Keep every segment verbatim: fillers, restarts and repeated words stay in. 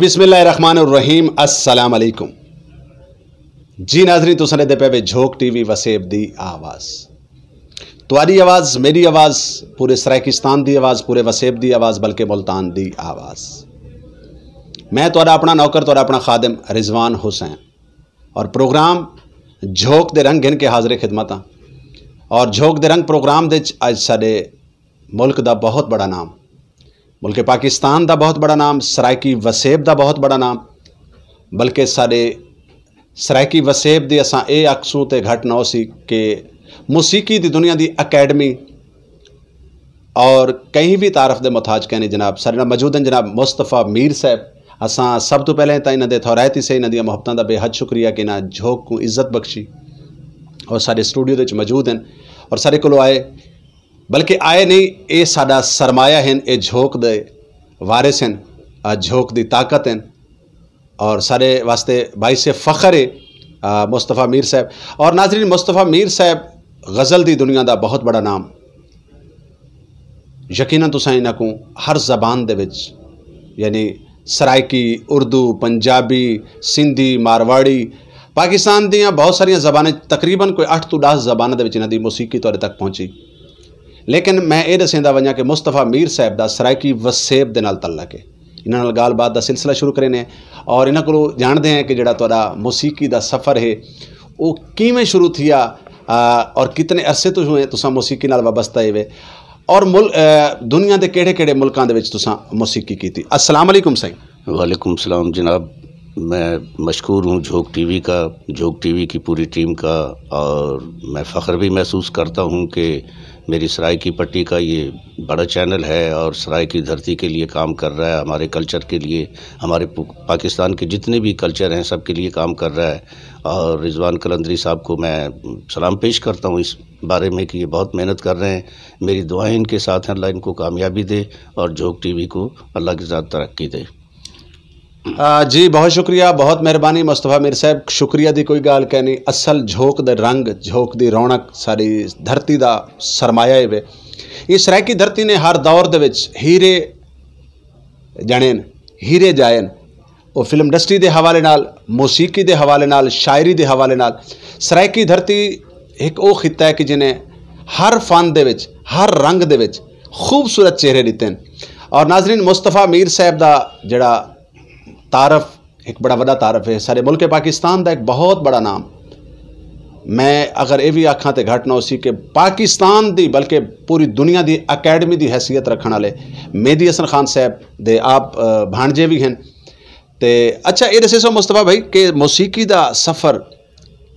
بسم اللہ الرحمن الرحیم، السلام علیکم۔ جی ناظرین، تساں ݙیہدے پئے وے جھوک ٹی وی وسیب دی آواز۔ تہاݙی آواز، میݙی آواز، پورے سرائیکستان دی آواز، پورے وسیب دی آواز، بلکہ ملتان دی آواز۔ میں تہاݙا اپݨا نوکر، تہاݙا اپݨا خادم رضوان حسین، اور پروگرام جھوک دے رنگ گھن کے حاضر خدمت ہاں۔ اور جھوک دے رنگ پروگرام دے وچ اڄ ساݙے ملک دا بہت بڑا نام، ملک پاکستان دا بہت بڑا نام، سرائیکی وسیب دا بہت بڑا نام، بلکہ ساݙے سرائیکی وسیب دی اساں اے آکھسوں تے گھٹ نہ ہوسی کہ موسیقی دی دنیا دی اکیڈمی اور کہیں وی تعارف دے محتاج کینی۔ جناب ساݙے نال موجود ہیں جناب مصطفیٰ میر صاحب۔ اساں سب توں پہلے تاں انہاں دے تھورائت ہی سے، انہاں دیاں محبتاں دا بے حد شکریہ کہ انہاں جھوک کوں عزت بخشی اور ساݙے اسٹوڈیو دے وچ موجود ہیں اور ساݙے کولوں آئے، بلکہ آئے نہیں، اے ساݙا سرمایہ ہن، اے جھوک دے وارث ہن، آ جھوک دی طاقت ہن اور ساݙے واسطے باعث فخر ہے، آ، مصطفیٰ میر صاحب۔ اور ناظرین، مصطفیٰ میر صاحب غزل دی دنیا دا بہت بڑا نام، یقیناً تساں انہاں کوں ہر زبان دے وچ، یعنی سرائیکی، اردو، پنجابی، سندھی، مارواڑی، پاکستان دیاں بہت ساریاں زبانیں، تقریباً کوئی اٹھ توں ݙس زباناں دے وچ انہاں دی موسیقی تہاݙے تک پہنچی۔ لیکن میں اے ݙسیندا ونڄاں کہ مصطفیٰ میر صاحب دا سرائیکی وسیب دے نال تعلق ہے۔ انہاں نال ڳالھ بات دا سلسلہ شروع کرینے اور انہاں کولوں ڄاݨدے ہیں کہ جڑا تہاݙا موسیقی دا سفر ہے، او کیویں شروع تھیا، آ، اور کتنے عرصے توں ہے تساں موسیقی نال وابستہ ہے وے، اور مل-، آ، دنیا دے کیڑھے کیڑھے ملکاں دے وچ تساں موسیقی کیتی؟ السلام علیکم سائیں۔ وعلیکم السلام جناب، میں مشکور ہوں جھوک ٹی وی کا، جھوک ٹی وی کی پوری ٹیم کا، اور میں فخر بھی محسوس کرتا ہوں کہ میری سرائیکی پٹی کا یہ بڑا چینل ہے اور سرائیکی دھرتی کے لیے کام کر رہا ہے، ہمارے کلچر کے لیے، ہمارے پو-، پاکستان کے جتنے بھی کلچر ہیں سب کے لیے کام کر رہا ہے۔ اور رضوان قلندری صاحب کو میں سلام پیش کرتا ہوں اس بارے میں کہ یہ بہت محنت کر رہے ہیں۔ میری دعائیں ان کے ساتھ ہیں، اللہ ان کو کامیابی دے اور جھوک ٹی وی کو اللہ کی ذات ترقی دے۔ آ، جی بہت شکریہ، بہت مہربانی مصطفیٰ میر صاحب، شکریہ دی کوئی ڳالھ کائنی۔ اصل جھوک دے رنگ، جھوک دی رونق ساݙی دھرتی دا سرمایہ ہے وے۔ اے سرائیکی دھرتی نے ہر دور دے وچ ہیرے ڄݨین، ہیرے ڄائین۔ او فلم انڈسٹری دے حوالے نال، موسیقی دے حوالے نال، شاعری دے حوالے نال سرائیکی دھرتی ہک او خطہ ہے کہ جنہیں ہر فن دے وچ، ہر رنگ دے وچ خوبصورت چہرے ݙتے ہن۔ اور ناظرین، مصطفیٰ میر صاحب دا جڑا تعارف، ہک بڑا وݙا تعارف ہے، سارے ملک پاکستان دا ایک بہت بڑا نام۔ میں اگر اے وی آکھاں تے گھٹ نہ ہوسی کہ پاکستان دی بلکہ پوری دنیا دی اکیڈمی دی حیثیت رکھݨ والے مہدی حسن خان صاحب دے آپ، آ، بھانجے وی ہن۔ تے اچھا، اے ݙسیسو مصطفیٰ بھائی کہ موسیقی دا سفر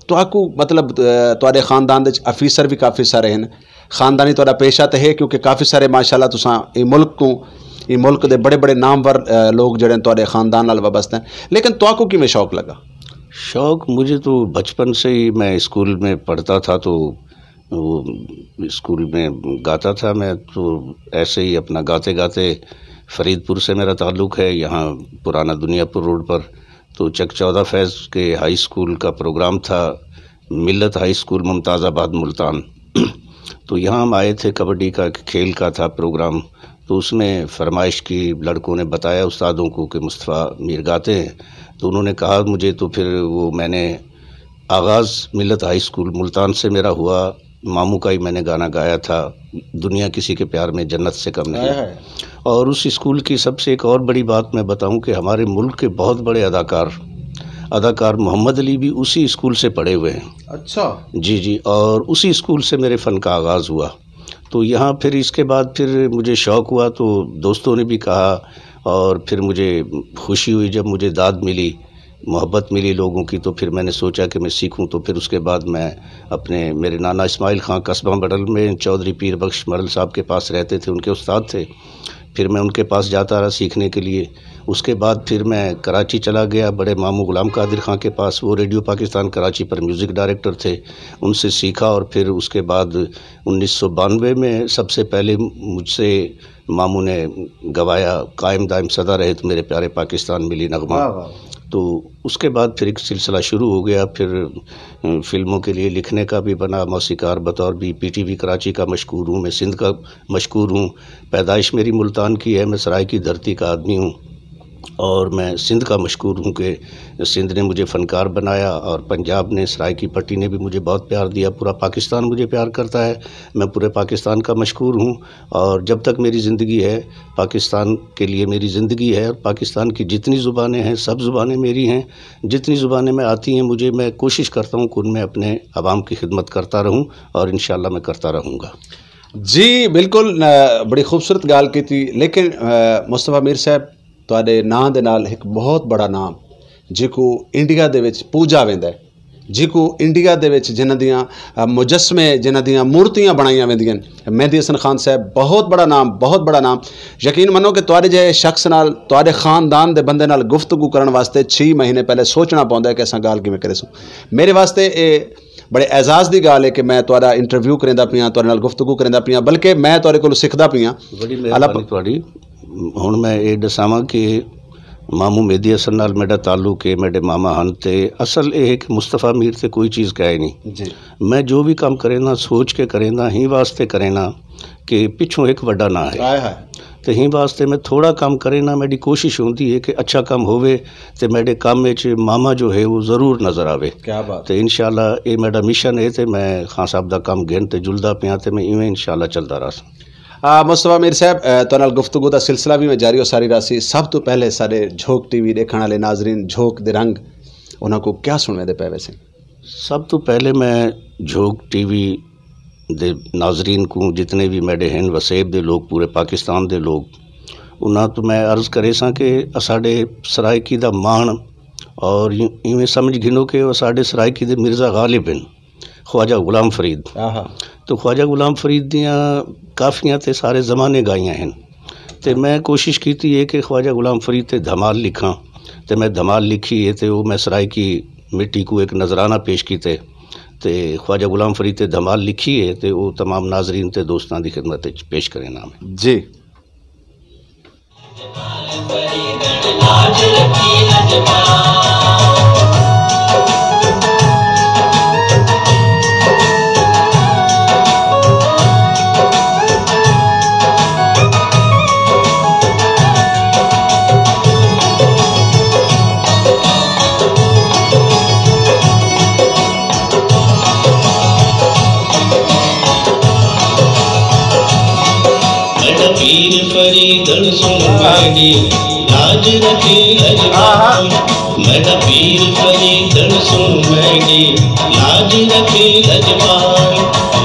تہاکوں، مطلب، آ، تہاݙے خاندان دے وچ آفیسر وی کافی سارے ہن، خاندانی تہاݙا پیشہ تے ہے، کیونکہ کافی سارے ماشاءاللہ تساں ایں ملک کوں، ایں ملک دے بڑے بڑے نامور، آ، لوگ جڑے ہن تہاݙے خاندان نال وابستہ ہن، لیکن تہاکوں کیویں شوق لڳا؟ شوق مجھے تو بچپن سے ہی، میں اسکول میں پڑھتا تھا تو وہ اسکول میں گاتا تھا میں، تو ایسے ہی اپنا گاتے گاتے، فرید پور سے میرا تعلق ہے، یہاں پرانا دنیا پور روڈ پر، تو چک چودہ فیض کے ہائی اسکول کا پروگرام تھا، ملت ہائی اسکول ممتاز آباد ملتان۔ تو یہاں ہم آئے تھے، کبڈی کا کھیل کا تھا پروگرام، تو اس میں فرمائش کی، لڑکوں نے بتایا استادوں کو کہ مصطفیٰ میر گاتے ہیں، تو انہوں نے کہا مجھے، تو پھر وہ میں نے آغاز ملت ہائی اسکول ملتان سے میرا ہوا، ماموں کا ہی میں نے گانا گایا تھا، دنیا کسی کے پیار میں جنت سے کم نہیں۔ ہائے ہائے۔ اور اس اسکول کی سب سے ایک اور بڑی بات میں بتاؤں کہ ہمارے ملک کے بہت بڑے اداکار، اداکار محمد علی بھی اسی اسکول سے پڑھے ہوئے ہیں۔ اچھا۔ جی جی، اور اسی اسکول سے میرے فن کا آغاز ہوا۔ تو یہاں پھر اس کے بعد پھر مجھے شوق ہوا تو دوستوں نے بھی کہا، اور پھر مجھے خوشی ہوئی جب مجھے داد ملی، محبت ملی لوگوں کی، تو پھر میں نے سوچا کہ میں سیکھوں۔ تو پھر اس کے بعد میں اپنے، میرے نانا اسماعیل خان قصبہ مڈل میں چودھری پیر بخش مڈل صاحب کے پاس رہتے تھے، ان کے استاد تھے، پھر میں ان کے پاس جاتا رہا سیکھنے کے لیے۔ اس کے بعد پھر میں کراچی چلا گیا بڑے ماموں غلام قادر خان کے پاس، وہ ریڈیو پاکستان کراچی پر میوزک ڈائریکٹر تھے، ان سے سیکھا۔ اور پھر اس کے بعد انیس سو بانوے میں سب سے پہلے مجھ سے ماموں نے گوایا، قائم دائم سدا رہے تو میرے پیارے پاکستان ملی نغمہ۔ واہ واہ۔ تو اس کے بعد پھر ایک سلسلہ شروع ہو گیا، پھر فلموں کے لیے لکھنے کا بھی بنا، موسیقار بطور بی پی ٹی وی کراچی کا مشکور ہوں، میں سندھ کا مشکور ہوں، پیدائش میری ملتان کی ہے، میں سرائیکی دھرتی کا آدمی ہوں۔ اور میں سندھ کا مشکور ہوں کہ سندھ نے مجھے فنکار بنایا اور پنجاب نے، سرائیکی پٹی نے بھی مجھے بہت پیار دیا۔ پورا پاکستان مجھے پیار کرتا ہے، میں پورے پاکستان کا مشکور ہوں۔ اور جب تک میری زندگی ہے، پاکستان کے لیے میری زندگی ہے، اور پاکستان کی جتنی زبانیں ہیں، سب زبانیں میری ہیں۔ جتنی زبانیں میں آتی ہیں مجھے، میں کوشش کرتا ہوں کہ ان میں اپنے عوام کی خدمت کرتا رہوں، اور انشاءاللہ میں کرتا رہوں گا۔ جی بالکل، آ، بڑی خوبصورت ڳالھ کیتی، لیکن، آ، مصطفی میر صاحب، تہاݙے ناں دے نال ہک بہت بڑا ناں، جیکوں انڈیا دے وچ پوجا ویندا ہے، جیکوں انڈیا دے وچ جنہاں دیاں، آ، مجسمے، جنہاں دیاں مورتیاں بݨائیاں ویندیاں ہن، مہدی حسن خان صاحب، بہت بڑا ناں، بہت بڑا ناں۔ یقین منو کہ تہاݙے جیہے شخص نال، تہاݙے خاندان دے بندے نال گفتگو کرݨ واسطے چھی مہینے پہلے سوچݨا پوندا ہے کہ اساں ڳالھ کیویں کریسوں۔ میرے واسطے اے بڑے اعزاز دی ڳالھ ہے کہ میں تہاݙا انٹرویو کریندا پیاں، تہاݙے نال گفتگو کریندا پیاں، بلکہ میں تہاݙے کولوں سکھدا پیاں۔ بڑی اللہ پ- مہربانی تہاݙی۔ ہݨ میں اے ݙساواں کہ ماموں مہدی حسن نال میݙا تعلق ہے، میݙے ماما ہن، تے اصل اے ہے کہ مصطفی میر تے کوئی چیز کائے نہیں۔ جی۔ میں جو بھی کم کریندا، سوچ کے کریندا، ہی واسطے کریندا کہ پچھوں ہک وݙا ناں ہے۔ ہائے ہائے۔ تے ہی واسطے میں تھوڑا کم کریندا، میݙی کوشش ہوندی ہے کہ اچھا کم ہووے، تے میݙے کم وچ ماما جو ہے وہ ضرور نظر آوے۔ کیا بات۔ تے انشاءاللہ اے میݙا مشن ہے، تے میں خان صاحب دا کم گھن تے جلدا پیاں، تے میں ایویں انشاءاللہ چلدا رہساں۔ آ، مصطفی میر صاحب، آ، تہاݙے نال گفتگو دا سلسلہ بھی میں جاری و ساری رہسی۔ سب توں پہلے ساݙے جھوک ٹی وی ݙیکھݨ والے ناظرین جھوک دے رنگ انہاں کوں کیا سݨویندے پئے ویسن؟ سب توں پہلے میں جھوک ٹی وی دے ناظرین کوں، جتنے بھی میݙے ہن وسیب دے لوگ، پورے پاکستان دے لوگ، انہاں توں میں عرض کریساں کہ اساݙے سرائیکی دا ماݨ، اور ایویں سمجھ گھنو کہ اساݙے سرائیکی دے مرزا غالب ہن، خواجہ غلام فرید۔ آہا۔ تو خواجہ غلام فرید دیاں کافیاں تے سارے زمانے ڳائیاں ہن۔ تے میں کوشش کیتی ہے کہ خواجہ غلام فرید تے دھمال لکھاں۔ تے میں دھمال لکھی ہے، تے او میں سرائیکی مٹی کوں ہک نذرانہ پیش کیتے۔ تے خواجہ غلام فرید تے دھمال لکھی ہے، تے او تمام ناظرین تے دوستاں دی خدمت وچ پیش کریندا میں۔ جی۔ میݙا پیر فریدݨ سݨ میݙی، لاج رکھی لڄپال۔ میݙا پیر فریدݨ سݨ میݙی، لاج رکھی لڄپال۔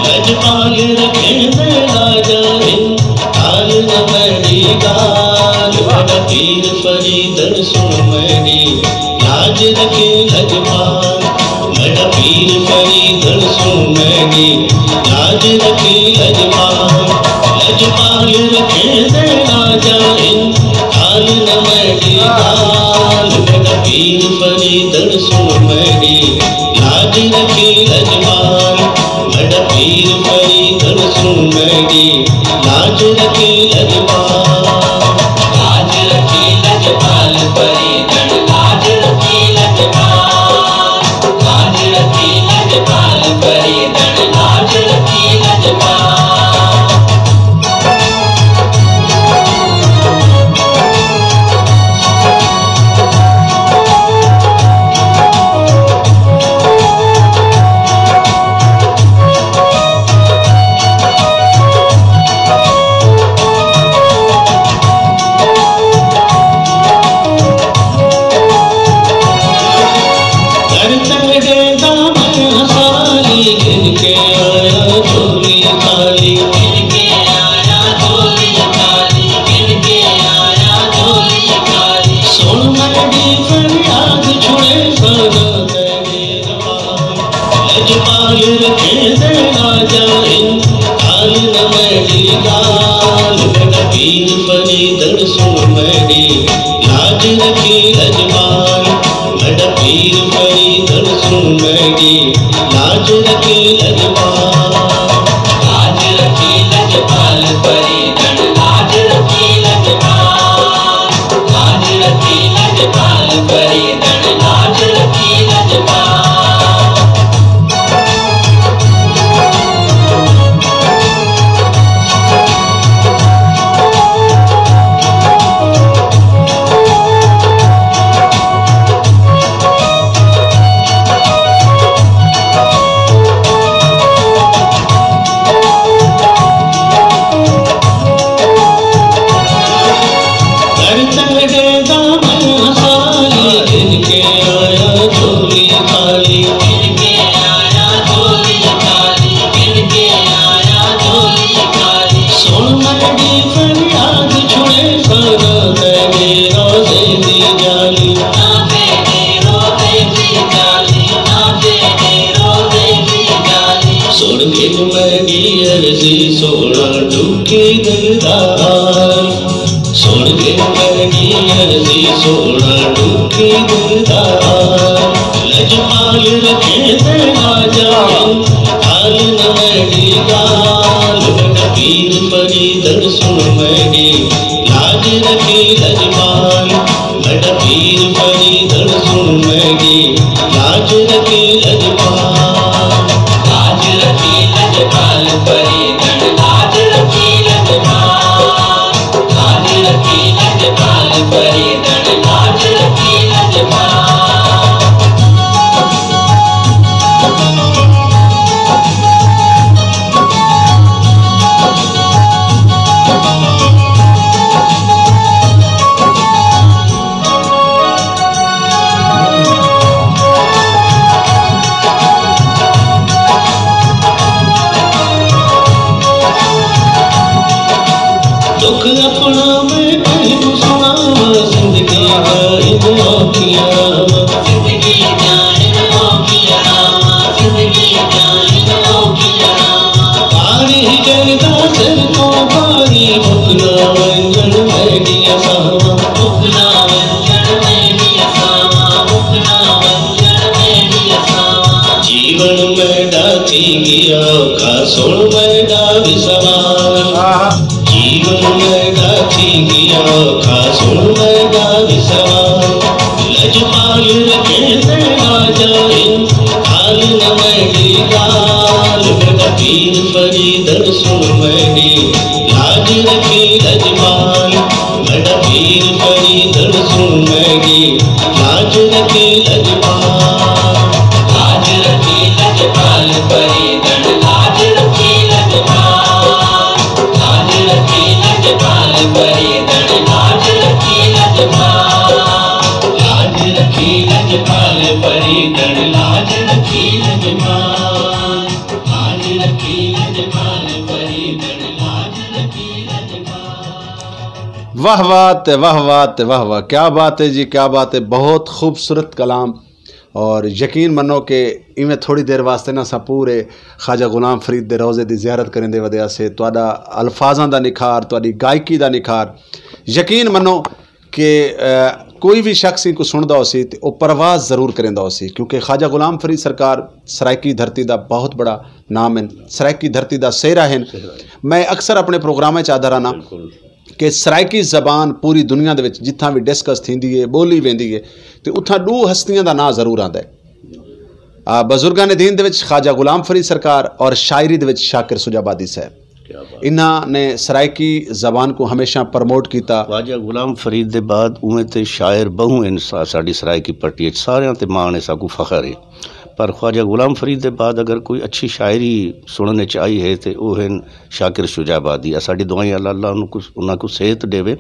لڄپال رکھیندے لاجا اے، ٹال نہ میݙی ڳالھ۔ میݙا پیر فریدݨ سݨ میݙی، لاج رکھی لڄپال۔ میݙا پیر فریدݨ سݨ میݙی، لاج رکھی لڄپال۔ لڄپال رکھیندے لاجا اے، ٹال نہ میݙی ڳالھ۔ میݙا پیر فریدݨ سݨ میݙی، لاج رکھی لڄپال۔ میݙا پیر فریدݨ سݨ میݙی، لاج رکھی لڄپال۔ لاج رکھی لڄپال فریدݨ، لاج رکھی لڄپال۔ لاج رکھی لڄپال فریدݨ، لاج رکھی لڄپال۔ در تیݙے دامن خالی گھن کے آیا جھولی خالی۔ گھن کے آیا جھولی خالی، گھن کے آیا جھولی خالی۔ سݨ میݙی فریاد چھڑے خانہ تیݙے لڄپال رکھیندے لاجا اے، ٹال نہ میݙی ڳالھ۔ میݙا پیر فریدݨ سݨ میݙی، لاج رکھی لڄپال۔ میݙا پیر فریدݨ سݨ میݙی، لاج رکھی لڄپال۔ لاج رکھی لڄپال فریدݨ، لاج رکھی لڄپال۔ لاج رکھی لڄپال فریدݨ، لاج رکھی لڄپال۔ میݙی عرضی سوہݨا ݙکھی دل دا حال، سݨ ڳئے میݙی عرضی سوہݨا ݙکھی دل دا حال۔ لڄپال رکھیں تے لاجا، حال نہ میݙی ڳالھ، میݙا پیر فریدݨ سݨ میݙی لاج رکھی لڄپال، میݙا پیر فریدݨ سݨ میݙی لاج رکھی لڄپال۔ لاج رکھی لڄپال فریدݨ، لاج رکھی لڄپال۔ لاج رکھی لڄپال فریدݨ، لاج رکھی لڄپال۔ ݙکھ اپݨا میں کہیں کوں سݨاواں، زندگی دا ہن اوکھیاں۔ زندگی دا ہن اوکھیاں، زندگی دا ہن اوکھیاں۔ پاݨی ہجر دا سر توں بھاری، مک نہ ونڄݨ میݙیاں ساہواں۔ مک نہ ونڄݨ میݙیاں ساہواں، مک نہ ونڄݨ میݙیاں ساہواں۔ جیوݨ میݙا تھی ڳیا اوکھا، سݨ میݙا وی سوال۔ جیوݨ میݙا تھی ڳیا اوکھا، سݨ میݙا وی سوال۔ لڄپال رکھیں تے لاجا، حال نہ میݙی ڳالھ، میݙا پیر فریدݨ سݨ میݙی لاج رکھی لڄپال۔ میݙا پیر فریدݨ سݨ میݙی لاج رکھی لڄپال۔ لاج رکھی لڄپال فریدݨ، لاج رکھی لڄپال۔ لاج رکھی لڄپال فریدݨ، لاج رکھی لڄپال۔ لاج رکھی لڄپال فریدݨ، لاج رکھی لڄپال۔ لاج رکھی لڄپال فریدݨ، لاج رکھی لڄپال۔ واہ واہ تے واہ واہ تے واہ واہ، کیا بات ہے جی، کیا بات ہے، بہت خوبصورت کلام۔ اور یقین منو کہ ایویں تھوڑی دیر واسطے نا اساں پورے خواجہ غلام فرید دے روضے دی زیارت کریندے ودے ہاسے۔ تہاݙا الفاظاں دا نکھار، تہاݙی گائیکی دا نکھار، یقین منو کہ، آ، کوئی وی شخص اینکوں سݨدا ہوسی تے او پرواز ضرور کریندا ہوسی، کیونکہ خواجہ غلام فرید سرکار سرائیکی دھرتی دا بہت بڑا نام ہن، سرائیکی دھرتی دا سہرا ہن۔ میں اکثر اپݨے پروگراماں اچ آہدا رہنا کہ سرائیکی زبان پوری دنیا دے وچ جتھاں وی ڈسکس تھیندی ہے، ٻولی ویندی ہے، تے اتھاں ݙو ہستیاں دا ناں ضرور آندا ہے۔ آ، بزرگان دین دے وچ خواجہ غلام فرید سرکار اور شاعری دے وچ شاکر شجاع آبادی صاحب۔ کیا بات۔ انہاں نے سرائیکی زبان کوں ہمیشہ پروموٹ کیتا۔ خواجہ غلام فرید دے بعد اوویں تے شاعر ٻہوں ہن سا-، ساݙی سرائیکی پٹی اچ، ساریاں تے ماݨ ہے، ساکوں فخر ہے۔ پر خواجہ غلام فرید دے بعد اگر کوئی اچھی شاعری سݨݨ اچ آئی ہے تے او ہن شاکر شجاع آبادی۔ اساݙی دعائیں، اللہ، اللہ انہاں کوں، انہاں کوں صحت ݙیوے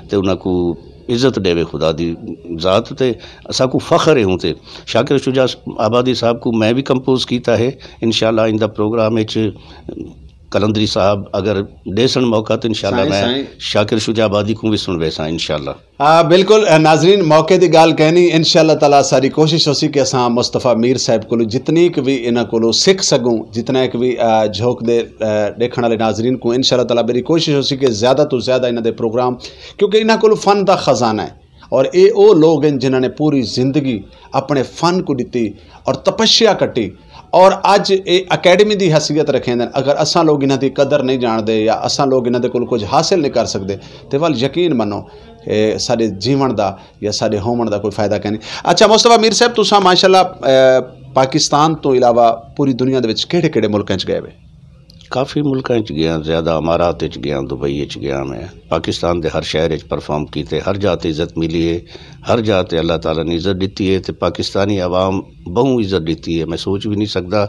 تے انہاں کوں عزت ݙیوے خدا دی ذات تے۔ اساکوں فخر ہے ہوں تے۔ شاکر شجاع آبادی صاحب کوں میں وی کمپوز کیتا ہے۔ انشاءاللہ آئندہ پروگرام اچ قلندری صاحب اگر ݙیسن موقع تے انشاءاللہ سائیں، میں سائیں۔ شاکر شجاع آبادی کوں وی سݨویساں انشاءاللہ۔ آ، بالکل، آ، ناظرین، موقع دی ڳالھ کائنی، انشاءاللہ تعالیٰ ساݙی کوشش ہوسی کہ اساں مصطفیٰ میر صاحب کولوں جتنی ک وی انہاں کولوں سکھ سڳوں، جتنا ک وی، آ، جھوک دے، آ، ݙیکھݨ والے ناظرین کوں انشاءاللہ تعالیٰ میݙی کوشش ہوسی کہ زیادہ توں زیادہ انہاں دے پروگرام، کیونکہ انہاں کولوں فن دا خزانہ ہے۔ اور اے او لوگ ہن جنہاں نے پوری زندگی اپݨے فن کوں ݙتی اور تپسیا کٹی، اور اڄ اے اکیڈمی دی حیثیت رکھیندن۔ اگر اساں لوگ انہاں دی قدر نہیں ڄاݨدے یا اساں لوگ انہاں دے کول کجھ حاصل نہیں کر سڳدے تے ول یقین منو، اے ساݙے جیوݨ دا یا ساݙے ہووݨ دا کوئی فائدہ کائنی۔ اچھا مصطفیٰ میر صاحب، تساں ماشاءاللہ، اے، پاکستان توں علاوہ پوری دنیا دے وچ کیڑھے کیڑھے ملکاں اچ ڳئے وے؟ کافی ملکاں اچ ڳیاں، زیادہ امارات اچ ڳیاں، دبئی اچ ڳیاں میں۔ پاکستان دے ہر شہر اچ پرفارم کیتے، ہر جاہ تے عزت ملی ہے، ہر جاہ تے اللہ تعالیٰ نے عزت ݙتی ہے تے پاکستانی عوام ٻہوں عزت ݙتی ہے۔ میں سوچ وی نہیں سڳدا۔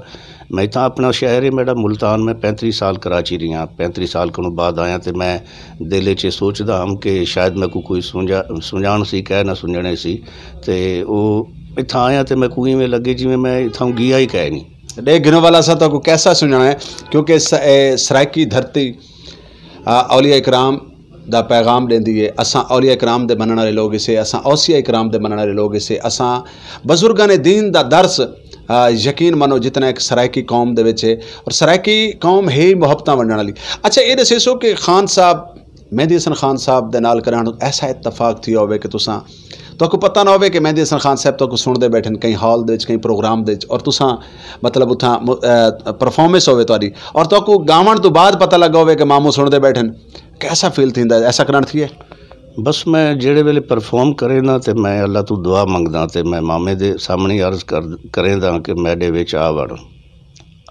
میں اتھاں اپݨا شہر ہے میݙا ملتان، میں پینتری سال کراچی رہیا، پینتری سال کنوں بعد آیا تے میں دل اچ اے سوچدا ہم کہ شاید میکوں کوئی سنڄا-، سنڄاݨ سی، کہہ نہ سنڄݨے سی۔ تے او اتھاں آیا تے میکوں ایویں لڳے جیویں میں اتھاں ڳیا ہی کائے نہیں۔ ݙے گھنو والا سا تہاکوں کیسا سنڄاݨا ہے، کیونکہ س-، اے سرائیکی دھرتی، آ، اولیاء اکرام، دا پیغام ݙیندی ہے۔ اساں اولیاء کرام دے منݨ والے لوگ اسے، اساں اوصیاء کرام دے منݨ والے لوگ اسے، اساں بزرگان دین دا درس، آ، یقین منو جتنا ایک سرائیکی قوم دے وچ ہے، اور سرائیکی قوم ہے ہی محبتاں ونڈݨ والی۔ اچھا، یہ دسیسو کہ خان صاحب، مہدی حسن خان صاحب دے نال کرن ایسا اتفاق تھیا ہوئے کہ تساں، تہاکوں پتہ نہ ہوئے کہ مہدی حسن خان صاحب تہاکوں سݨدے بیٹھن کہیں ہال دے وچ، کہیں پروگرام دے وچ، اور تساں مطلب اتھاں م-، اے، پرفارمنس ہووے تہاݙی، اور تہاکوں ڳاوݨ توں بعد پتہ لڳا ہووے کہ ماموں سݨدے بیٹھن، کیسا فیل تھیندا ہے؟ ایسا کرݨ تھیے؟ بس میں جیڑھے ویلے پرفارم کرینداں تے میں اللہ توں دعا منگداں تے میں مامے دے سامݨے عرض کر، کرینداں کہ میݙے وچ آ وڑ۔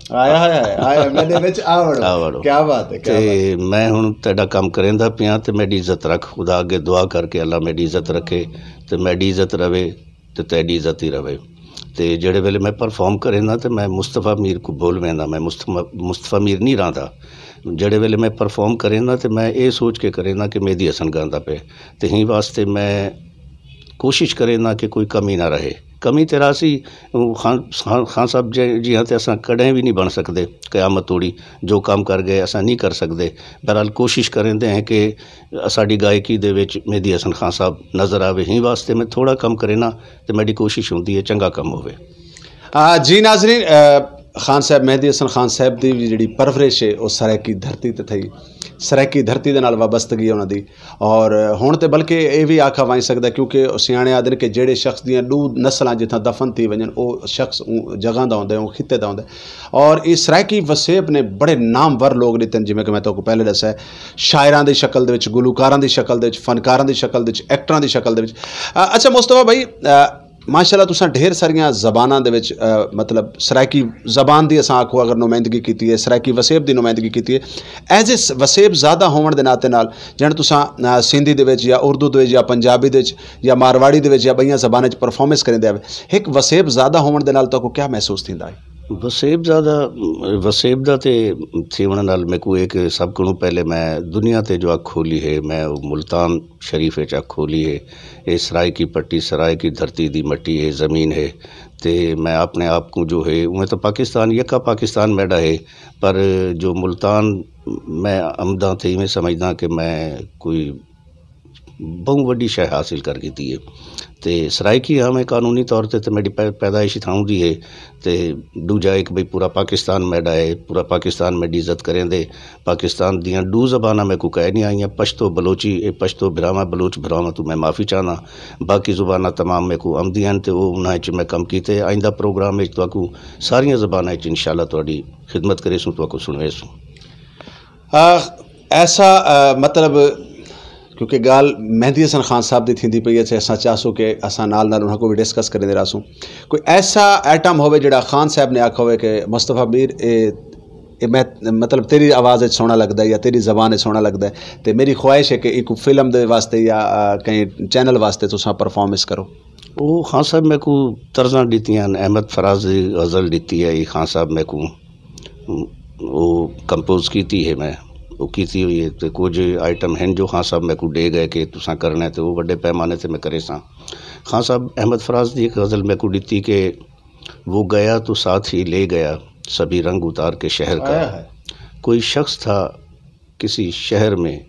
آیا، آیا، آیا، میݙے وچ آ وڑو۔ آ وڑو۔ کیا بات ہے، کیا تے بات ہے۔ میں ہݨ تیݙا کم کریندا پیاں تے میݙی عزت رکھ، خدا اڳے دعا کر کے اللہ میݙی عزت رکھے تے میݙی عزت رہے تے تیݙی عزت ہی رہے۔ تے جیڑھے ویلے میں پرفارم کریندا تے میں مصطفیٰ میر کوں بھل ویندا، میں مصطفیٰ، مصطفیٰ میر نہیں رہندا۔ جیڑھے ویلے میں پرفارم کریندا تے میں اے سوچ کے کریندا کہ مہدی حسن گاندا پئے۔ تے ہیں واسطے میں کوشش کرینداں کہ کوئی کمی نہ رہے۔ کمی تے راہسی، خان، خان، خان صاحب جے، جیہاں تے اساں کݙہیں وی نہیں بݨ سڳدے، قیامت توڑی جو کم کر ڳئے اساں نہیں کر سڳدے۔ بہرحال کوشش کریندے ہیں کہ اساݙی گائیکی دے وچ مہدی حسن خان صاحب نظر آوے۔ ہیں واسطے میں تھوڑا کم کرینداں تے میݙی کوشش ہوندی ہے چنڳا کم ہووے۔ آ، جی ناظرین، آ، خان صاحب، مہدی حسن خان صاحب دی وی جڑی پرورش ہے، او سرائیکی دھرتی تے تھئی۔ سرائیکی دھرتی دے نال وابستگی ہے انہاں دی۔ اور ہݨ تے بلکہ اے وی آکھا ونڄ سڳدا ہے، کیونکہ سیاݨے آہدن کہ جیڑھے شخص دیاں ݙو نسلاں جتھاں دفن تھی ونڄن، او شخص اوں جگہ دا ہوندا ہے، اوں خطے دا ہوندا ہے۔ اور ایں سرائیکی وسیب نے بڑے نامور لوگ ݙتن، جویں کہ میں تہاکوں پہلے ݙسا ہے، شاعراں دی شکل دے وچ، گلوکاراں دی شکل دے وچ، فنکاراں دی شکل دے وچ، ایکٹراں دی شکل دے وچ۔ آ، اچھا مصطفیٰ بھائی، آ، ماشاءاللہ تساں ڈھیر ساریاں زباناں دے وچ، آ، مطلب سرائیکی زبان دی اساں آکھو اگر نمائندگی کیتی ہے، سرائیکی وسیب دی نمائندگی کیتی ہے، ایز اے وسیب زادہ ہووݨ دے ناطے نال، جݨ تساں، آ، سندھی دے وچ یا اردو دے وچ یا پنجابی دے وچ یا مارواڑی دے وچ یا ٻئیاں زباناں وچ پرفارمنس کریندے آوے، ہک وسیب زادہ ہووݨ دے نال تہاکوں کیا محسوس تھیندا ہے؟ وسیب زادہ، وسیب دا تے تھیوݨ نال میکوں ایک سب کنوں پہلے میں دنیا تے جو اکھ کھولی ہے، میں ملتان شریف وچ اکھ کھولی ہے۔ اے سرائیکی پٹی، سرائیکی دھرتی دی مٹی ہے، زمین ہے۔ تے میں اپݨے آپ کوں جو ہے، اونویں تاں پاکستان، یکا پاکستان میݙا ہے، پر جو ملتان میں امداں تے ایویں سمجھداں کہ میں کوئی ٻہوں وݙی شے حاصل کر گھدی ہے۔ تے سرائیکی ہاں میں قانونی طور تے، تے میݙی پے-، پیدائش اتھاؤں دی ہے۔ تے ݙوجھا ہک بھئی پورا پاکستان میݙا ہے، پورا پاکستان میݙی عزت کریندے۔ پاکستان دیاں ݙو زباناں میکوں کائے نہیں آئیاں، پشتو، بلوچی، اے پشتو بھراواں، بلوچ بھراواں توں میں معافی چاہنداں۔ باقی زباناں تمام میکوں آمدیاں ہن تے او انہاں اچ میں کم کیتے۔ آئندہ پروگرام اچ تہاکوں ساریاں زباناں اچ انشاءاللہ تہاݙی خدمت کریسوں، تہاکوں سݨویسوں۔ آ، ایسا، آ، مطلب، کیونکہ ڳالھ مہدی حسن خان صاحب دی تھیندی پئی ہے، اساں چاہسوں کہ اساں نال نال انہاں کوں وی ڈسکس کریندے رہسوں۔ کوئی ایسا آئٹم ہووے جڑا خان صاحب نے آکھا ہووے کہ مصطفیٰ میر، اے، اے میں، مطلب، تیری آواز وچ سوہݨا لڳدا ہے یا تیری زبان وچ سوہݨا لڳدا ہے، تے میری خواہش ہے کہ ایکوں فلم دے واسطے یا، آ، کہیں چینل واسطے تساں پرفارمنس کرو۔ او خان صاحب میکوں طرزاں ݙتیاں ہن، احمد فراز دی غزل ݙتی ہے، اے خان صاحب میکوں او کمپوز کیتی ہے، میں او کیتی ہوئی ہے۔ تے کجھ آئٹم ہن جو خان صاحب میکوں ݙے ڳئے کہ تساں کرݨا ہے، تے او وݙے پیمانے تے میں کریساں۔ خان صاحب احمد فراز دی ہک غزل میکوں ݙتی کہ وہ گیا تو ساتھ ہی لے گیا، سبھی رنگ اتار کے شہر کا۔ آیا ہے۔ کوئی شخص تھا کسی شہر میں،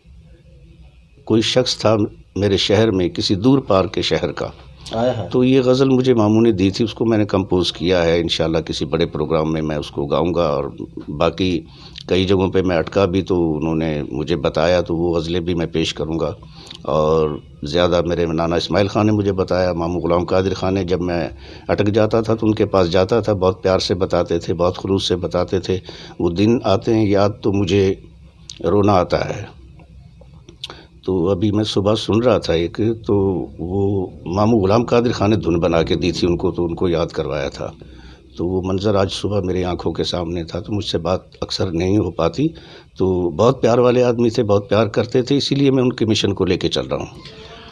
کوئی شخص تھا میرے شہر میں، کسی دور پار کے شہر کا۔ آیا ہے۔ تو یہ غزل مجھے ماموں نے دی تھی، اس کو میں نے کمپوز کیا ہے۔ انشاءاللہ کسی بڑے پروگرام میں میں اس کو گاؤں گا، اور باقی کئی جگہوں پہ میں اٹکا بھی تو انہوں نے مجھے بتایا، تو وہ غزلیں بھی میں پیش کروں گا۔ اور زیادہ میرے نانا اسماعیل خان نے مجھے بتایا، ماموں غلام قادر خان نے، جب میں اٹک جاتا تھا تو ان کے پاس جاتا تھا، بہت پیار سے بتاتے تھے، بہت خلوص سے بتاتے تھے۔ وہ دن آتے ہیں یاد تو مجھے رونا آتا ہے۔ تو ابھی میں صبح سن رہا تھا ایک، تو وہ ماموں غلام قادر خان نے دھن بنا کے دی تھی ان کو، تو ان کو یاد کروایا تھا۔ تو وہ منظر آج صبح میری آنکھوں کے سامنے تھا، تو مجھ سے بات اکثر نہیں ہو پاتی۔ تو بہت پیار والے آدمی تھے، بہت پیار کرتے تھے، اسی لیے میں ان کے مشن کو لے کے چل رہا ہوں۔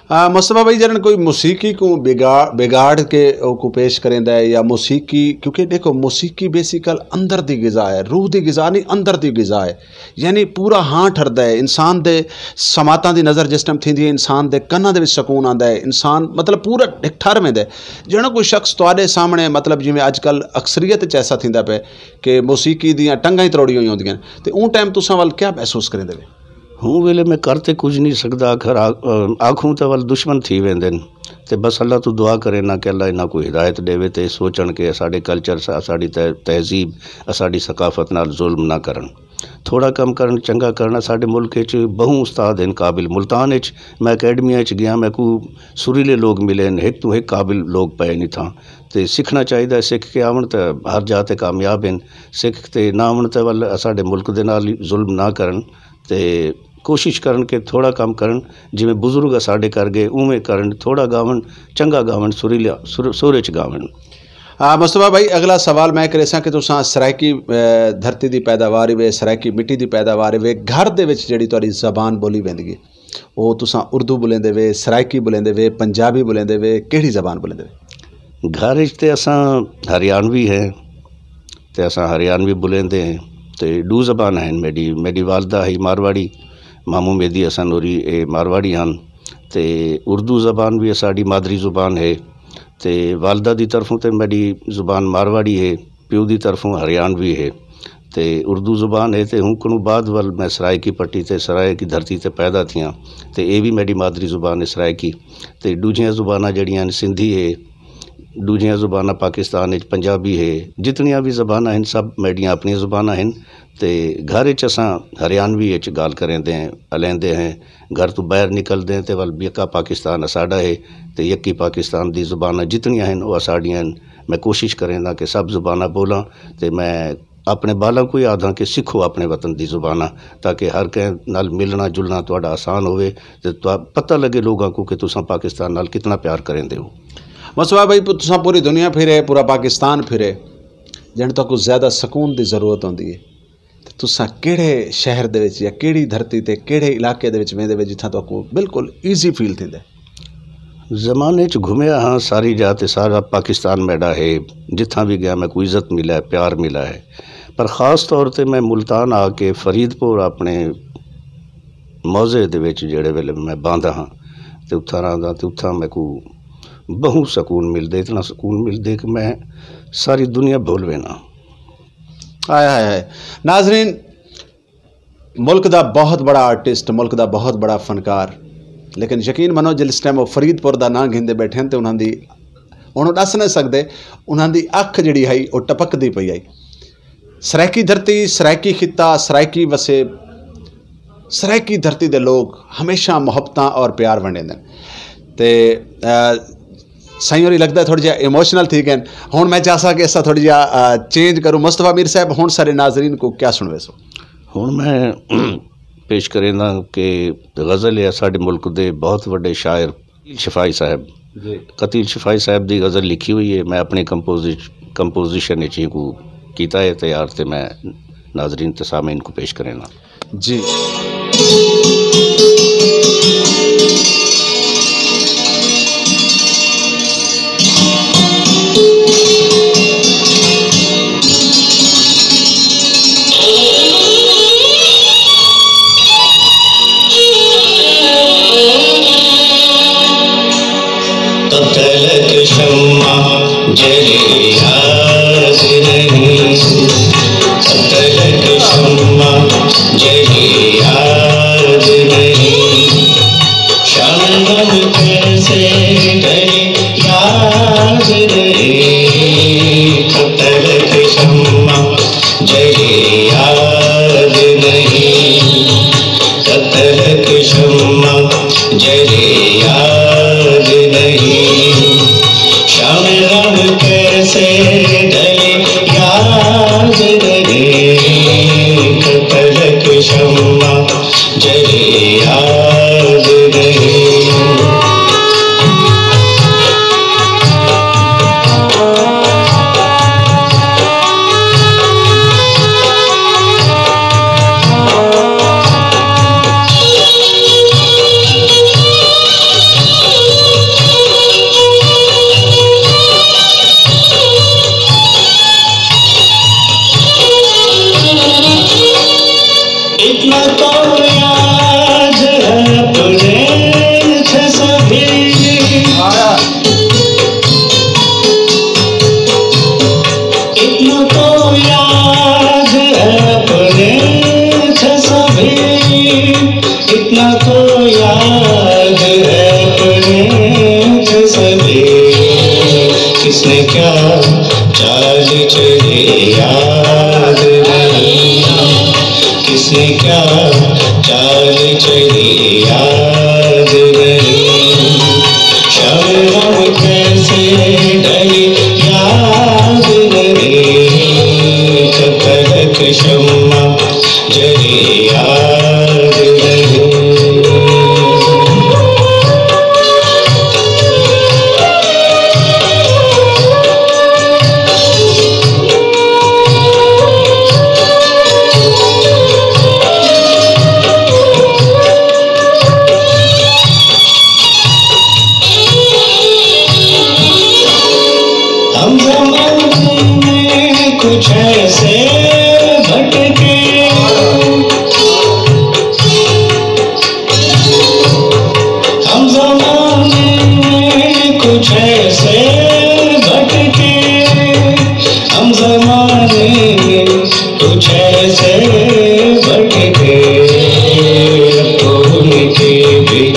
آ، مصطفیٰ بھائی، جݙݨ کوئی موسیقی کوں بگا-، بگاڑ کے اوکوں پیش کریندا ہے یا موسیقی، کیونکہ ݙیکھو، موسیقی بیسیکل اندر دی غذا ہے، روح دی غذا نہیں، اندر دی غذا ہے۔ یعنی پورا ہاں ٹھردا ہے، انسان دے سماعتاں دی نظر جس ٹائم تھیندی ہے، انسان دے کناں دے وچ سکون آندا ہے، انسان مطلب پورا ٹھر ویندا ہے۔ جݙݨ کوئی شخص تہاݙے سامݨے، مطلب جیویں اڄ کل اکثریت وچ ایسا تھیندا پئے کہ موسیقی دیاں ٹنگاں ہی تروڑیاں ہوئیاں ہوندیاں، تے اوں ٹائم تساں ول کیا محسوس کریندے وے؟ ہوں ویلے میں کر تے کجھ نہیں سکدا، آخر آ-، آکھوں تے ول دشمن تھی ویندن۔ تے بس اللہ توں دعا کرینا کہ اللہ انہاں کوں ہدایت ݙیوے تے سوچݨ کہ اساݙے کلچر، اساݙی تہ-، تہذیب، اساݙی ثقافت نال ظلم نہ کرن۔ تھوڑا کم کرن، چنگا کرن۔ اساݙے ملک اچ ٻہوں استاد ہن قابل۔ ملتان اچ میں اکیڈمیاں اچ ڳیا، میکوں سریلے لوگ ملے ہن، ہک توں ہک قابل لوگ پئے ہن اتھاں۔ تے سکھݨا چاہیدا ہے، سکھ کے آوݨ تے ہر جاہ تے کامیاب ہن، سکھ تے نہ آوݨ تے ول اساݙے ملک دے نال ظلم نہ کرن۔ تے کوشش کرن کہ تھوڑا کم کرن، جیویں بزرگ اساݙے کر ڳئے اونویں کرن، تھوڑا ڳاوݨ، چنڳا ڳاوݨ، سریلا سر-، سر اچ ڳاوݨ۔ آ، مصطفیٰ بھائی، اڳلا سوال میں کریساں کہ تساں سرائیکی، اے، دھرتی دی پیداوار ہوے، سرائیکی مٹی دی پیداوار ہوے، گھر دے وچ جیڑھی تہاݙی زبان ٻولی ویندی ہے، او تساں اردو ٻولیندے وے، سرائیکی ٻولیندے وے، پنجابی ٻولیندے وے، کیڑھی زبان ٻولیندے وے؟ گھر اچ تے اساں ہریانوی ہیں، تے اساں ہریانوی ٻولیندے ہیں۔ تے ݙو زبان ہن میݙی، میݙی والدہ ہئی مارواڑی، ماموں میݙی حسن ہوری اے مارواڑی ہن۔ تے اردو زبان وی اساݙی مادری زبان ہے۔ تے والدہ دی طرفوں تے میݙی زبان مارواڑی ہے، پیو دی طرفوں ہریانوی ہے۔ تے اردو زبان ہے تے ہوں کنوں بعد ول میں سرائیکی پٹی تے سرائیکی دھرتی تے پیدا تھیاں۔ تے اے وی میݙی مادری زبان ہے سرائیکی۔ تے ݙوجھیاں زباناں جیڑھیاں ہن، سندھی ہے، ݙوجھیاں زباناں پاکستان اچ پنجابی ہے، جتنیاں وی زباناں ہن، سب میݙیاں اپݨیاں زباناں ہن۔ تے گھر اچ اساں ہریانوی اچ ڳالھ کریندے ہیں، الیندے ہیں، گھر توں ٻاہر نکلدے ہیں تے ول یکا پاکستان اساݙا ہے۔ تے یکی پاکستان دی زباناں جتنیاں ہن، او اساݙیاں ہن۔ میں کوشش کرینداں کہ سب زباناں ٻولاں تے میں اپݨے ٻالاں کوں ہی آہداں کہ سکھو اپݨے وطن دی زباناں، تاکہ ہر کہیں نال ملݨا جلݨا تہاݙا آسان ہووے تے تہاݙا پتہ لڳے لوگاں کوں کہ تساں پاکستان نال کتنا پیار کریندے ہو۔ مصطفیٰ بھائی، پ-، تساں پوری دنیا پھرے، پورا پاکستان پھرے، جݨ تہاکوں زیادہ سکون دی ضرورت ہوندی ہے، تے تساں کیڑھے شہر دے وچ یا کیڑھی دھرتی تے، کیڑھے علاقے دے وچ ویندے وے جتھاں تہاکوں بالکل ایزی فیل تھیندے؟ زمانے اچ گھمیا ہاں ساری جاہ تے، سارا پاکستان میݙا ہے۔ جتھاں وی ڳیا میکوں عزت ملا ہے، پیار ملا ہے۔ پر خاص طور تے میں ملتان آ کے فرید پور اپݨے موضع دے وچ جیڑھے ویلے میں ٻاہندا ہاں تے اتھاں رہنداں تے اتھاں میکوں ٻہوں سکون ملدے، اتنا سکون ملدے کہ میں ساری دنیا بھل وینداں۔ ہائے ہائے ہائے۔ ناظرین، ملک دا بہت بڑا آرٹسٹ، ملک دا بہت بڑا فنکار، لیکن یقین منو، جس ٹائم وہ فرید پور دا ناں گھندے بیٹھے ہیں تے انہاں دی، انہوں ݙس نہ سڳدے، انہاں دی اکھ جیڑھی ہئی، او ٹپکدی پئی ہئی۔ سرائیکی دھرتی، سرائیکی خطہ، سرائیکی وسیب، سرائیکی دھرتی دے لوگ ہمیشہ محبتاں اور پیار ونڈیندے ہیں۔ تے، آ، سائیں ہوری لڳدا تھوڑا جہا ایموشنل تھی ڳئے۔ ہݨ میں چاہساں کہ اساں تھوڑا جہا، آ، چینج کروں۔ مصطفیٰ میر صاحب، ہݨ سارے ناظرین کوں کیا سݨویسو؟ ہݨ میں پیش کرینداں کہ غزل ہے ساݙے ملک دے بہت وݙے شاعر قتیل شفاعی صاحب۔ جی۔ قتیل شفاعی صاحب دی غزل لکھی ہوئی ہے، میں اپݨے کمپوزش-، کمپوزیشن اچ ہی کو کیتا ہے تیار، تے میں ناظرین تے سامعین کو پیش کرینداں۔ جی۔ تب تلک شمع جلی یاد نہیں، تب تلک شمع جلی یاد نہیں، شام غم کیسے ڈھلے یاد نہیں، تب تلک شمع جلی یاد نہیں، تب تلک شمع جلی یاد نہیں، شام غم کیسے ڈھلے یاد نہیں، تب تلک شمع جلی یاد نہیں۔ اتنا تو یاد ہے تجھے مجھے سبھی، اتنا تو یاد ہے تجھے مجھے سبھی، کیا چال چلی یاد نہیں، شبنم کیسے ڈھلی یاد نہیں، کب تلک شمع جلی یاد نہیں۔ ہم زمانے میں کچھ ایسے بھٹکے، ہم زمانے میں کچھ ایسے بھٹکے، ہم زمانے میں کچھ ایسے بھٹکے، اب تو ان کی بھی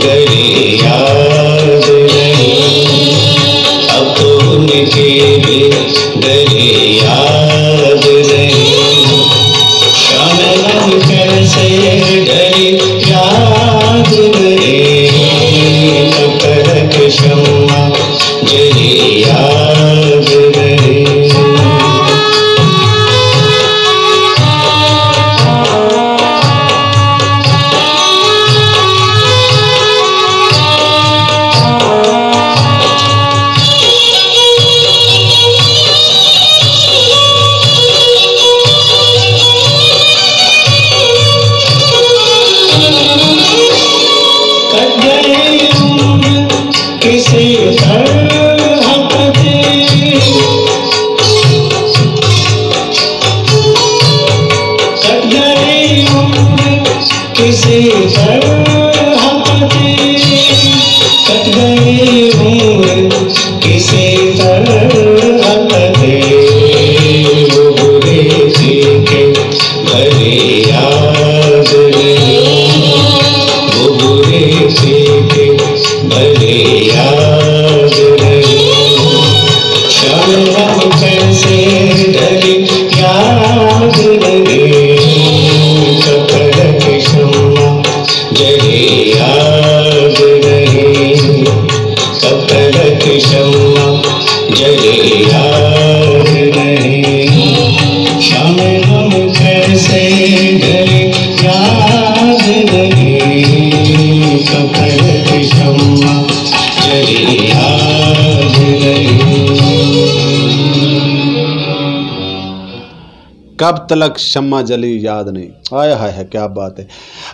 گلی یاد نہیں، اب تو ان کی بھی گلی یاد نہیں۔ شبنم کیسے ڈھلی یاد نہیں، کب تلک شمع جلی یاد نہیں۔ کٹ گئی عمر کسی سرحد دی، کٹ گئی عمر کسی سرحد دی، کٹ گئی عمر کسی سرحد دی، وہ برے چیتے بھلے یاد نہیں، وہ برے چیتے بھلے یاد نہیں۔ شبنم کیسے ڈھلی یاد نہیں، کب تلک شمع جلی یاد نہیں، کب تلک شمع جلی یاد نہیں۔ شبنم کیسے ڈھلی یاد نہیں، کب تلک شمع جلی یاد نہیں۔ کب تلک شمع جلی یاد نہیں۔ ہائے ہائے ہائے، کیا بات ہے۔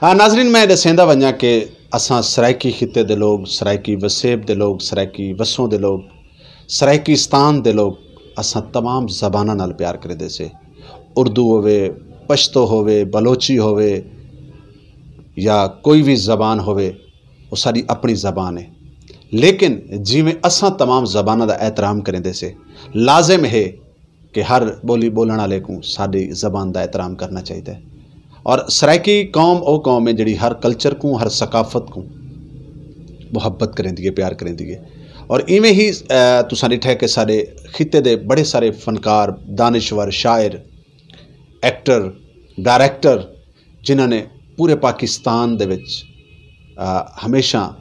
آ، ناظرین، میں ݙسیندا ونڄاں کہ اساں سرائیکی خطے دے لوگ، سرائیکی وسیب دے لوگ، سرائیکی وسوں دے لوگ، سرائیکستان دے لوگ، اساں تمام زباناں نال پیار کریندے سے۔ اردو ہووے، پشتو ہووے، بلوچی ہووے یا کوئی وی زبان ہووے، او ساݙی اپݨی زبان ہے۔ لیکن جیویں اساں تمام زباناں دا احترام کریندے سے، لازم ہے کہ ہر ٻولی ٻولݨ آلے کوں ساݙی زبان دا احترام کرݨا چاہیدا ہے۔ اور سرائیکی قوم او قوم ہے جیڑھی ہر کلچر کوں، ہر ثقافت کوں محبت کریندی ہے، پیار کریندی ہے۔ اور ایویں ہی، آ، تساں ݙٹھا ہے کہ ساݙے خطے دے بڑے سارے فنکار، دانشور، شاعر، ایکٹر، ڈائریکٹر، جنہاں نے پورے پاکستان دے وچ، آ، ہمیشہ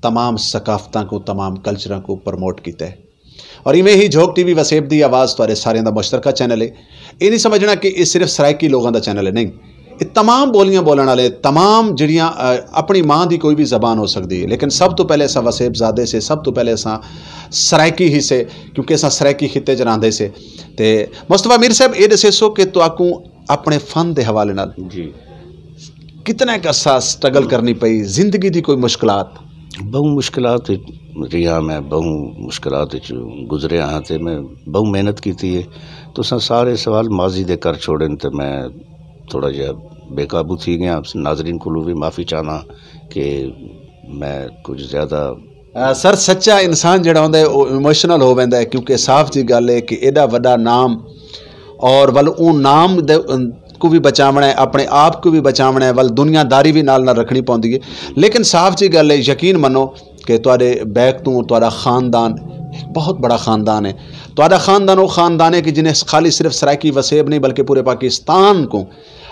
تمام ثقافتاں کوں، تمام کلچراں کوں پروموٹ کیتا ہے۔ اور ایویں ہی جھوک ٹی وی وسیب دی آواز تہاݙے ساریاں دا مشترکہ چینل ہے۔ اے نہیں سمجھݨا کہ اے صرف سرائیکی لوگاں دا چینل ہے، نہیں۔ اے تمام ٻولیاں ٻولݨ آلے، تمام جڑیاں، آ، اپݨی ماں دی کوئی وی زبان ہو سڳدی ہے، لیکن سب توں پہلے اساں وسیب زادے سے، سب توں پہلے اساں سرائیکی ہی سے، کیونکہ اساں سرائیکی خطے چ رہندے سے۔ تے مصطفی میر صاحب، اے ݙسیسو کہ تہاکوں اپݨے فن دے حوالے نال جی۔ کتنا ایک عرصہ سٹرگل کرنی پئی، زندگی دی کوئی مشکلات؟ بہوں مشکلات وچ رہیا، میں بہوں مشکلات وچ گزریا ہاں تے میں بہوں محنت کیتی ہے۔ تساں سارے سوال ماضی دے کر چھوڑن تے میں تھوڑا جہا بے قابو تھی گیا۔ ناظرین کولوں وی معافی چاہنا کہ میں کچھ زیادہ آ، سر، سچا انسان جڑا ہوندا ہے، او ایموشنل ہو ویندا ہے، کیونکہ صاف جی گل ہے کہ ایڈا وڈا نام، اور ول اوں نام دے، کوں وی بچاوݨا ہے، اپݨے آپ کوں وی بچاوݨا ہے، ول دنیا داری وی نال نال رکھݨی پوندی ہے۔ لیکن صاف جی گل ہے، یقین منو کہ تہاݙے بیک توں تہاݙا خاندان ہک بہت بڑا خاندان ہے۔ تہاݙا خاندان او خاندان ہے کہ جنہیں خالی صرف سرائیکی وسیب نہیں، بلکہ پورے پاکستان کوں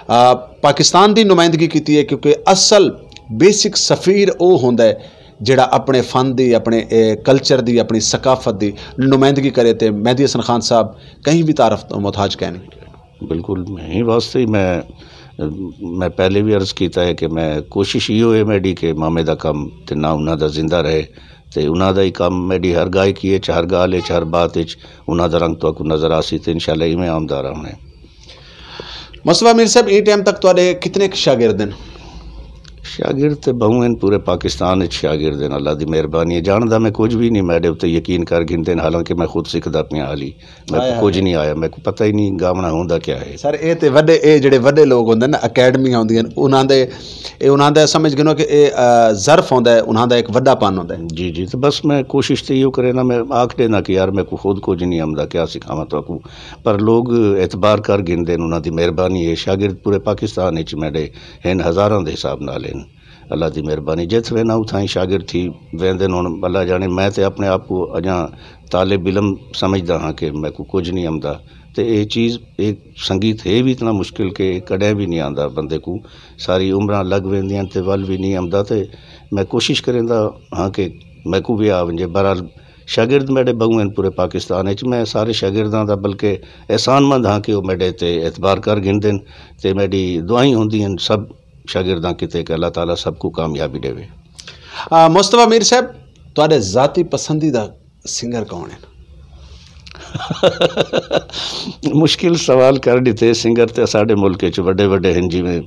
آ، پاکستان دی نمائندگی کیتی ہے، کیونکہ اصل بیسک سفیر او ہوندا ہے جڑا اپنے فن دی، اپنے، اے، کلچر دی، اپنی ثقافت دی نمائندگی کرے۔ تے مہدی حسن خان صاحب کہیں بھی تعارف تو محتاج کائنی۔ بالکل، میں ہی واسطے ہی میں، میں پہلے بھی عرض کیتا ہے کہ میں کوشش ایہو ہے میڈی کہ مامے دا کم تے نہ انہاں دا زندہ رہے، تے انہاں دا ہی کم میڈی ہر گاہ کی اچ، ہر گالھ اچ، ہر بات اچ انہاں دا رنگ تہاکوں نظر آسی، تے انشاءاللہ ایویں آمدا رہنا ہے۔ مصطفیٰ میر صاحب، ایں ٹائم تک تہاڈے کتنے ک شاگرد ہیں؟ شاگرد تے بہوں ہیں، پورے پاکستان اچ شاگرد ہیں، اللہ دی مہربانی ہے۔ جاندا میں کچھ بھی نہیں، میڈے اتے یقین کر گھندے ہیں، حالانکہ میں خود سکھدا پیاں حالی۔ میکوں ہائے کچھ ہائے۔ نہیں آیا، میکوں پتہ ہی نہیں گاونا ہوندا کیا ہے۔ سر، اے تے وڈے، اے جڑے وڈے لوگ ہوندے نا، اکیڈمی ہوندی ہیں، انہاں دے، اے انہاں دا سمجھ گھنو کہ اے، آ، ظرف ہوندا ہے، انہاں دا ایک وڈا پن ہوندا ہے۔ جی، جی، تو بس میں کوشش تے ایہو کرے نا، میں آکھ ڈینا کہ یار میکوں خود کچھ نہیں آمدا، کیا سکھاواں تہاکوں۔ پر لوگ اعتبار کر گھندے ہیں، انہاں دی مہربانی ہے۔ شاگرد پورے پاکستان اچ میڈے ہن، ہزاراں دے حساب نال ہن۔ اللہ دی مہربانی، جتھ وینا اتھاں ہی شاگرد تھی ویندے ہن۔ اللہ جانے، میں تے اپنے آپ کو اجاں طالب علم سمجھدا ہاں کہ میکوں کچھ نہیں آمدا۔ تے اے چیز، اے سنگیت ہے بھی اتنا مشکل کہ اے کڈیں بھی نہیں آندا بندے کو۔ ساری عمراں لگ ویندیاں تے ول بھی نہیں آمدا۔ تے میں کوشش کریندا ہاں کہ میکوں بھی آ ونجے۔ بہرحال، شاگرد میڈے بہوں ہیں پورے پاکستان اچ۔ میں سارے شاگرداں دا بلکہ احسان مند ہاں کہ وہ میڈے تے اعتبار کر گھندن تے میڈی دعائیں ہوندی ہیں سب شاگرداں کیتے کہ اللہ تعالیٰ سب کو کامیابی ڈیوے۔ آ، مصطفیٰ میر صاحب، تہاڈے ذاتی پسندیدہ سنگر کون ہیں؟ مشکل سوال کر ڈتے۔ سنگر تے ساڈے ملک اچ وڈے وڈے ہیں، جویں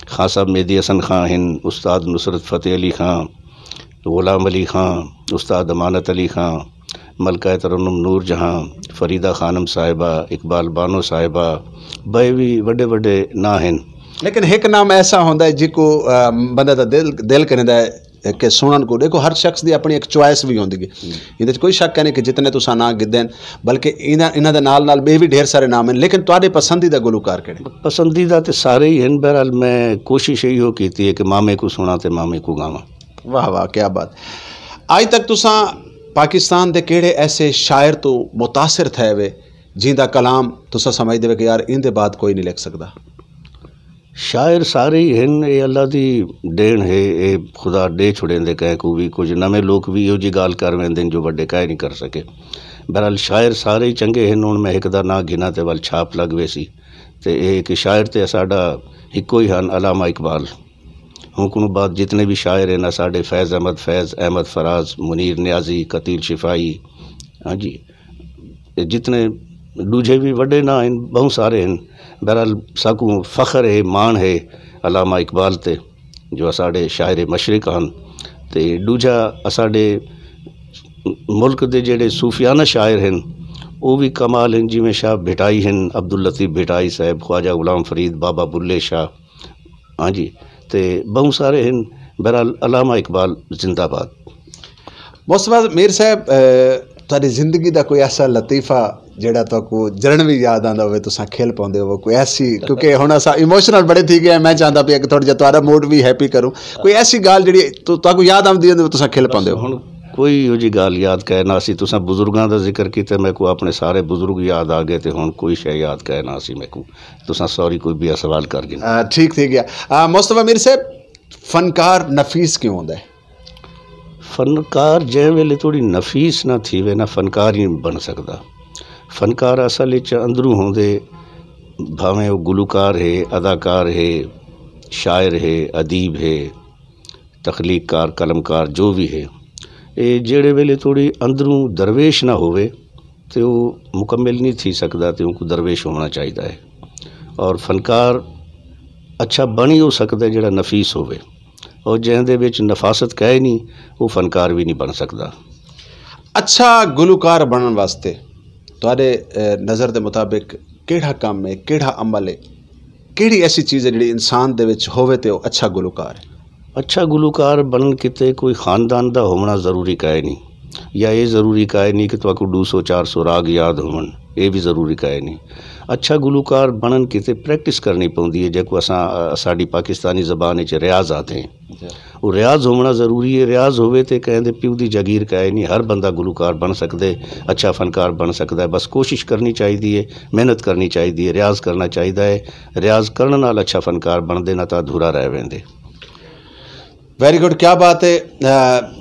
خان صاحب مہدی حسن خان ہیں، استاد نصرت فتح علی خان، غلام علی خان، استاد امانت علی خان، ملکہ ترنم نور جہاں، فریدہ خانم صاحبہ، اقبال بانو صاحبہ، بئے وی وڈے وڈے ناں ہن۔ لیکن ہک نام ایسا ہوندا ہے جیکو، آ، بندے دا دل، دل کریندا ہے کہ سنن کو۔ ڈیکھو، ہر شخص دی اپنی ایک چوائس وی ہوندی ہے۔ ہوں۔ ایندے وچ کوئی شک کائنی کہ جتنے تساں ناں گھدے ہن، بلکہ انہاں، انہاں دے نال نال ٻئے وی ڈھیر سارے نام ہن، لیکن تہاڈے پسندیدہ گلوکار کیڑھے؟ پسندیدہ تے سارے ہی ہن، بہرحال میں کوشش ایہو کیتی ہے کہ مامے کو سناں تے مامے کو گاواں۔ واہ واہ، کیا بات۔ اڄ تک تساں پاکستان دے کیڑھے ایسے شاعر توں متاثر تھئے وے جیندا کلام تساں سمجھدے وے کہ یار ایندے بعد کوئی نہیں لکھ سکدا؟ شاعر سارے ہی ہن، اے اللہ دی ݙیݨ ہے، اے خدا ݙے چھڑیندے کہیں کوں وی۔ کجھ نویں لوک وی ایہو جی ڳالھ کر ویندن جو وݙے کائے نہیں کر سکے۔ بہرحال شاعر سارے ہی چنڳے ہن۔ ہݨ میں ہک دا ناں گھناں تے ول چھاپ لڳ ویسی۔ تے اے ہک شاعر تے اساݙا ہکو ہی ہن، علامہ اقبال۔ ہوں کنوں بعد جتنے بھی شاعر ہیں، اساڈے فیض احمد فیض، احمد فراز، منیر نیازی، قتیل شفاعی، ہاں جی، اے جتنے ڈوجھے بھی وڈے ناں ہیں، بہت سارے ہیں۔ بہرحال ساکوں فخر ہے، مان ہے علامہ اقبال تے، جو اساڈے شاعر مشرق ہن۔ تے ڈوجھا اساڈے ملک دے جڑے صوفیانہ شاعر ہیں، او بھی کمال ہیں، جویں شاہ بھٹائی ہیں، عبداللطیف بھٹائی صاحب، خواجہ غلام فرید، بابا بلے شاہ، ہاں جی، تے بہوں سارے ہن۔ بہرحال علامہ اقبال زندہ باد۔ مصطفیٰ میر صاحب، اے، تہاڈی زندگی دا کوئی ایسا لطیفہ جیڑھا تہاکوں جرن وی یاد آندا ہووے، تساں کھل پوندے ہو کوئی ایسی، کیونکہ ہن اساں ایموشنل بڑے تھی گئے ہیں، میں چاہندا پیا کہ تھوڑا جہا تہاڈا موڈ وی ہیپی کروں، کوئی ایسی گالھ جیڑھی تو، تہاکوں یاد آندی ہوندی تساں کھل پوندے ہو؟ ہن کوئی ایہو جی گالھ یاد کائے نہ سی۔ تساں بزرگاں دا ذکر کیتا، میکوں اپنے سارے بزرگ یاد آ گئے تے ہن کوئی شے یاد کائے نہ سی میکوں۔ تساں سوری کوئی ٻیا سوال کر گھن۔ آ، ٹھیک تھی گیا۔ آ، مصطفیٰ میر صاحب، فنکار نفیس کیوں ہوندا ہے؟ فنکار جیں ویلے توڑی نفیس نہ تھیوے نہ فنکار ہی بن سکدا۔ فنکار اصل اچ اندروں ہوندے، بھاویں او گلوکار ہے، اداکار ہے، شاعر ہے، ادیب ہے، تخلیق کار، قلم کار جو بھی ہے، اے جیڑھے ویلے توڑی اندروں درویش نہ ہووے، تے او مکمل نہیں تھی سکدا، تے اونکوں درویش ہووݨا چاہیدا ہے۔ اور فنکار اچھا بݨ ہی او سکدا ہے جیڑھا نفیس ہووے، اور جیں دے وچ نفاست کائے نہیں، او فنکار وی نہیں بݨ سکدا۔ اچھا گلوکار بݨݨ واسطے تہاݙے، اے، نظر دے مطابق کیڑھا کم ہے، کیڑھا عمل ہے، کیڑھی ایسی چیز ہے جیڑھی انسان دے وچ ہووے تے او اچھا گلوکار ہے؟ اچھا گلوکار بݨݨ کیتے کوئی خاندان دا ہووݨا ضروری کائے نہیں، یا اے ضروری کائے نہیں کہ تہاکوں ݙو سو چار سو راڳ یاد ہوون، اے بھی ضروری کائے نہیں۔ اچھا گلوکار بݨݨ کیتے پریکٹس کرݨی پوندی ہے، جیکوں اساں، اساݙی پاکستانی زبان وچ ریاض آہدے ہیں۔ وہ ریاض ہووݨا ضروری ہے۔ ریاض ہووے تے کہیں دے پیو دی جاگیر کائے نہیں۔ ہر بندہ گلوکار بݨ سڳدے، اچھا فنکار بݨ سڳدا ہے۔ بس کوشش کرݨی چاہیدی ہے، محنت کرݨی چاہیدی ہے، ریاض کرݨا چاہیدا ہے۔ ریاض کرݨ نال اچھا فنکار بݨدے، نہ تاں ادھورا رہ ویندے۔ ویری گڈ، کیا بات ہے۔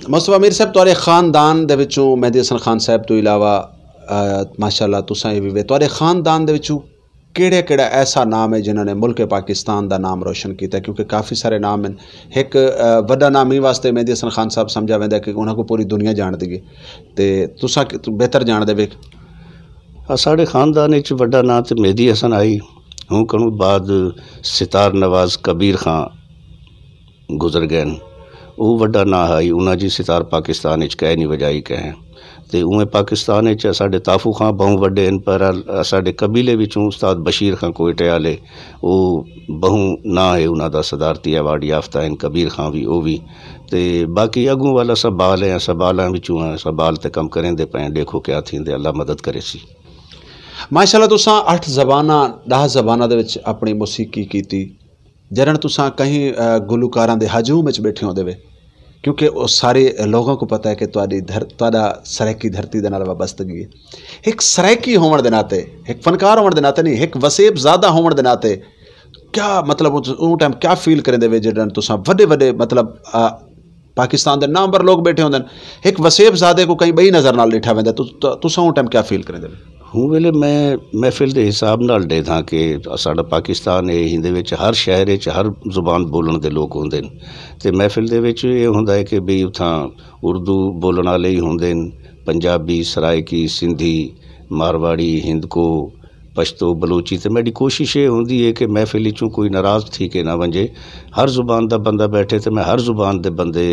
مصطفیٰ میر صاحب، تہاݙے خاندان دے وچوں، مہدی حسن خان صاحب توں علاوہ، ماشاء اللہ تساں اے وی وے، تہاݙے خاندان دے وچوں کیڑھا کیڑھا ایسا نام ہے جنہاں نے ملک پاکستان دا نام روشن کیتا ہے؟ کیونکہ کافی سارے نام ہیں۔ ہک وݙا نام ہی واسطے مہدی حسن خان صاحب سمجھا ویندا ہے کہ انہاں کوں پوری دنیا ڄاݨدی ہے، تے تساں بہتر ڄاݨدے وے۔ اساݙے خاندان وچ وݙا ناں تے مہدی حسن آئی، ہوں کنوں بعد ستار نواز کبیر خان گزر ڳئن۔ او وݙا ناں ہئی، انہاں جی ستار پاکستان وچ کائے نہیں وڄائی کہیں۔ تے اونویں پاکستان وچ اساݙے تافو خان ٻہوں وݙے ہن، پر اساݙے قبیلے وچوں استاد بشیر خان کوئٹے آلے، او ٻہوں ناں ہے انہاں دا، صدارتی ایوارڈ یافتہ ہن، کبیر خان وی، او وی۔ تے باقی اڳوں والا سب ٻال ہیں، سب ٻالاں وچوں ہیں، سب ٻال تے کم کریندے پئے ہیں، ݙیکھو کیا تھیندے، اللہ مدد کریسی۔ ماشاءاللہ، تساں اٹھ زباناں، ݙاہ زباناں دے وچ اپݨی موسیقی کیتی۔ جݙݨ تساں کہیں گلوکاراں دے ہجوم وچ ٻیٹھے ہوندے وے، کیونکہ او سارے لوگاں کوں پتہ ہے کہ تہاݙی دھر تہاݙا سرائیکی دھرتی دے نال وابستگی ہے۔ ہک سرائیکی ہووݨ دے ناطے، ہک فنکار ہووݨ دے ناطے نہیں، ہک وسیب زادہ ہووݨ دے ناطے، کیا مطلب اوں ٹائم کیا فیل کریندے وے جݙݨ تساں وݙے وݙے مطلب پاکستان دے نامور لوگ ٻیٹھے ہوندن، ہک وسیب زادے کوں کہیں ٻئی نظر نال ݙٹھا ویندا، تساں اوں ٹائم کیا فیل کریندے وے؟ ہوں ویلے میں محفل دے حساب نال ݙیدھاں کہ اساݙا پاکستان ہے، ایندے وچ ہر شہر وچ ہر زبان ٻولݨ دے لوک ہوندن، تے محفل دے وچ اے ہوندا ہے کہ بھئی اتھاں اردو ٻولݨ آلے ہی ہوندن، پنجابی، سرائیکی، سندھی، مارواڑی، ہندکو، پشتو، بلوچی، تے میݙی کوشش اے ہوندی ہے کہ محفل اچوں کوئی ناراض تھی کے نہ ونڄے۔ ہر زبان دا بندہ ٻیٹھے تے میں ہر زبان دے بندے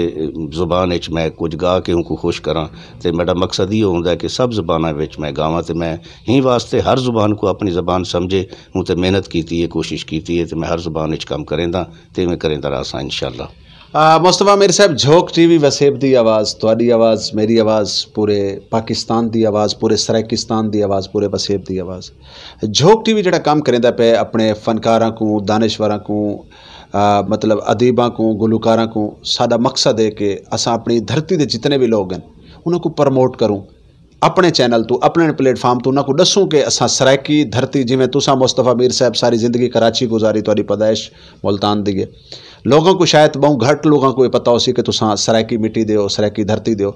زبان اچ میں کجھ ڳا کے اونکوں خوش کراں۔ تے میݙا مقصد ایہو ہوندا ہے کہ سب زباناں وچ میں ڳاواں، تے میں ہیں واسطے ہر زبان کوں اپݨی زبان سمجھے، اوں تے محنت کیتی ہے، کوشش کیتی ہے، تے میں ہر زبان اچ کم کرینداں تے ایویں کریندا رہساں انشاءاللہ۔ مصطفیٰ میر صاحب، جھوک ٹی وی وسیب دی آواز، تہاݙی آواز، میݙی آواز، پورے پاکستان دی آواز، پورے سرائیکستان دی آواز، پورے وسیب دی آواز۔ جھوک ٹی وی جیڑھا کم کریندا پئے اپݨے فنکاراں کوں، دانشوراں کوں، مطلب ادیباں کوں، گلوکاراں کوں، ساݙا مقصد ہے کہ اساں اپݨی دھرتی دے جتنے وی لوگ ہن انہاں کوں پروموٹ کروں، اپݨے چینل توں، اپݨے پلیٹ فارم توں انہاں کوں ݙسوں کہ اساں سرائیکی دھرتی، جیویں تساں مصطفیٰ میر صاحب ساری زندگی کراچی گزاری، تہاݙی پیدائش ملتان دی ہے۔ لوگاں کوں شاید ٻہوں گھٹ لوگاں کوں اے پتہ ہوسی کہ تساں سرائیکی مٹی دے ہو، سرائیکی دھرتی دے ہو۔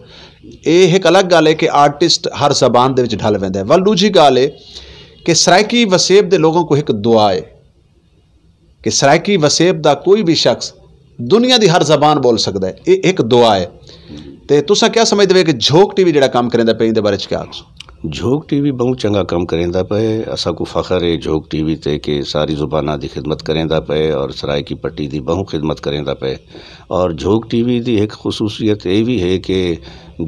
اے ہک الگ ڳالھ ہے کہ آرٹسٹ ہر زبان دے وچ ڈھل ویندا ہے، ول ݙوجھی ڳالھ ہے کہ سرائیکی وسیب دے لوگاں کوں ہک دعا ہے کہ سرائیکی وسیب دا کوئی وی شخص دنیا دی ہر زبان ٻول سڳدا ہے، اے ہک دعا ہے۔ تے تساں کیا سمجھدے وے کہ جھوک ٹی وی جیڑھا کم کریندا پئے ایندے بارے چ کیا آکھسو؟ جھوک ٹی وی ٻہوں چنڳا کم کریندا پئے، اساکوں فخر ہے جھوک ٹی وی تے کہ ساری زباناں دی خدمت کریندا پئے اور سرائیکی پٹی دی ٻہوں خدمت کریندا پئے۔ اور جھوک ٹی وی دی ہک خصوصیت اے وی ہے کہ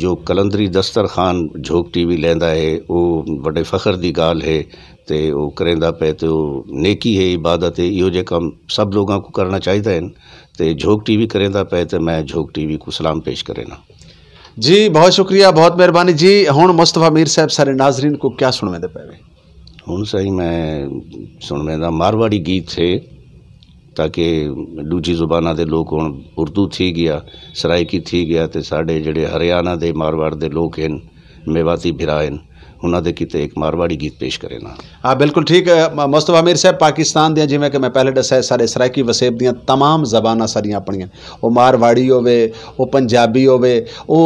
جو قلندری دسترخوان جھوک ٹی وی لیندا ہے، او وݙے فخر دی ڳالھ ہے۔ تے او کریندا پئے تے او نیکی ہے، عبادت ہے، ایہو جے کم سب لوگاں کوں کرݨا چاہیدا ہن۔ تے جھوک ٹی وی کریندا پئے تے میں جھوک ٹی وی کوں سلام پیش کرینا۔ جی بہت شکریہ، بہت مہربانی جی۔ ہݨ مصطفیٰ میر صاحب سارے ناظرین کوں کیا سݨویندے پئے وے؟ ہݨ سائیں میں سݨویندا مارواڑی گیت ہے، تاکہ ݙوجھی زباناں دے لوک ہݨ اردو تھی ڳیا، سرائیکی تھی ڳیا، تے ساݙے جیڑھے ہریانہ دے مارواڑ دے لوک ہن، میواتی بھرا ہن، انہاں دے کیتے ہک مارواڑی گیت پیش کرینا۔ ہاں بالکل ٹھیک ہے مصطفیٰ میر صاحب، پاکستان دیاں جیویں کہ میں پہلے ݙسیا ساݙے سرائیکی وسیب دیاں تمام زباناں ساݙیاں اپݨیاں، او مارواڑی ہووے، او پنجابی ہووے، او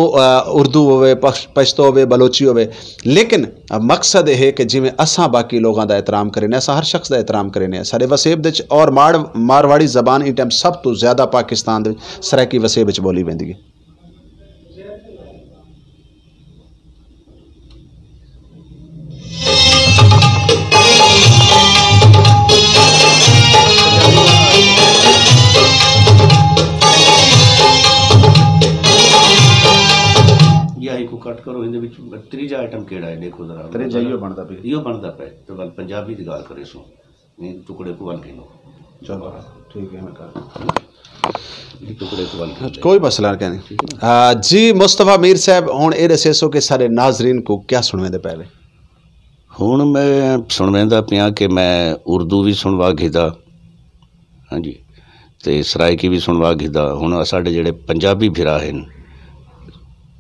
اردو ہووے، پشتو ہووے، بلوچی ہووے، لیکن مقصد اے ہے کہ جیویں اساں باقی لوگاں دا احترام کرینے، اساں ہر شخص دا احترام کرینے، ساݙے وسیب دے وچ اور مارواڑی زبان ایں ٹائم سب توں زیادہ پاکستان دے وچ سرائیکی وسیب وچ ٻولی ویندی ہے۔ یا ایکوں کٹ کرو، ایندے وچ تریجا آئٹم کیڑھا ہے؟ ݙیکھو ذرا۔ تریجا ایہو بݨدا پئے۔ ایہو بݨدا پئے۔ تے ول پنجابی دی ڳالھ کریسوں۔ ایں ٹکڑے کوں ول گھنو۔ چلو، ٹھیک ہے، میں کر۔ ایں ٹکڑے کوں ول گھنو۔ کوئی مسئلہ کائنی۔ جی مصطفیٰ میر صاحب، ہݨ اے ݙسیسو کہ سارے ناظرین کوں کیا سݨویندے پئے وے؟ ہݨ میں سݨویندا پیاں کہ میں اردو وی سݨوا گھدا، ہاں جی، تے سرائیکی وی سنوا گھدا۔ ہن اساڈے جیڑھے پنجابی بھرا ہن،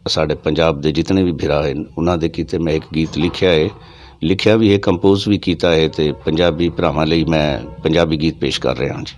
اساڈے پنجاب دے جتنے وی بھرا ہن، انہاں دے کیتے میں ہک گیت لکھیا ہے، لکھیا وی ہے، کمپوز وی کیتا ہے، تے پنجابی بھراواں لئی میں پنجابی گیت پیش کر رہا ہاں جی۔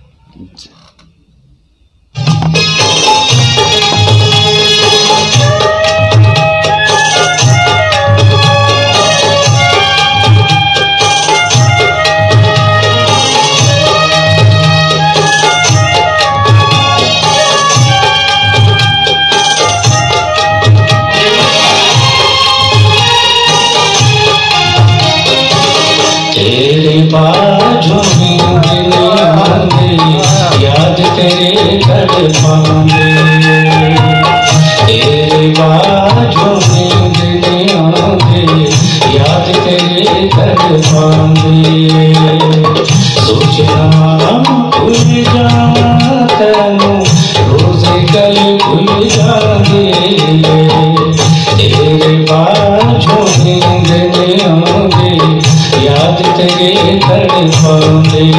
تیرے باجھوں نیند نی آندی، یاد تیری تڑپاندی۔ تیرے باجھوں نیند نی آندی، یاد تیری تڑپاندی۔ سوچنا بھل جاواں تینوں، روز کل بھل جاندی۔ تیرے باجھوں نیند نی آندی، یاد تیری تڑپاندی۔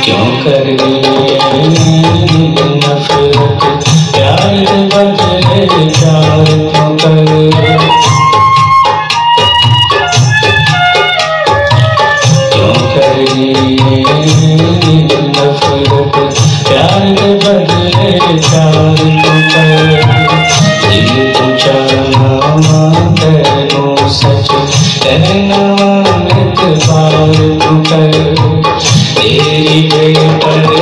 کیوں کرنی ہے نفرت، پیار دے بدلے پیار کیوں کر؟ کیوں کرنی ہے نفرت، پیار دے بدلے پیار کیوں کر؟ دل توں چاہنا تینوں سچ، کہنا اعتبار توں کر۔ تیری بے پردگی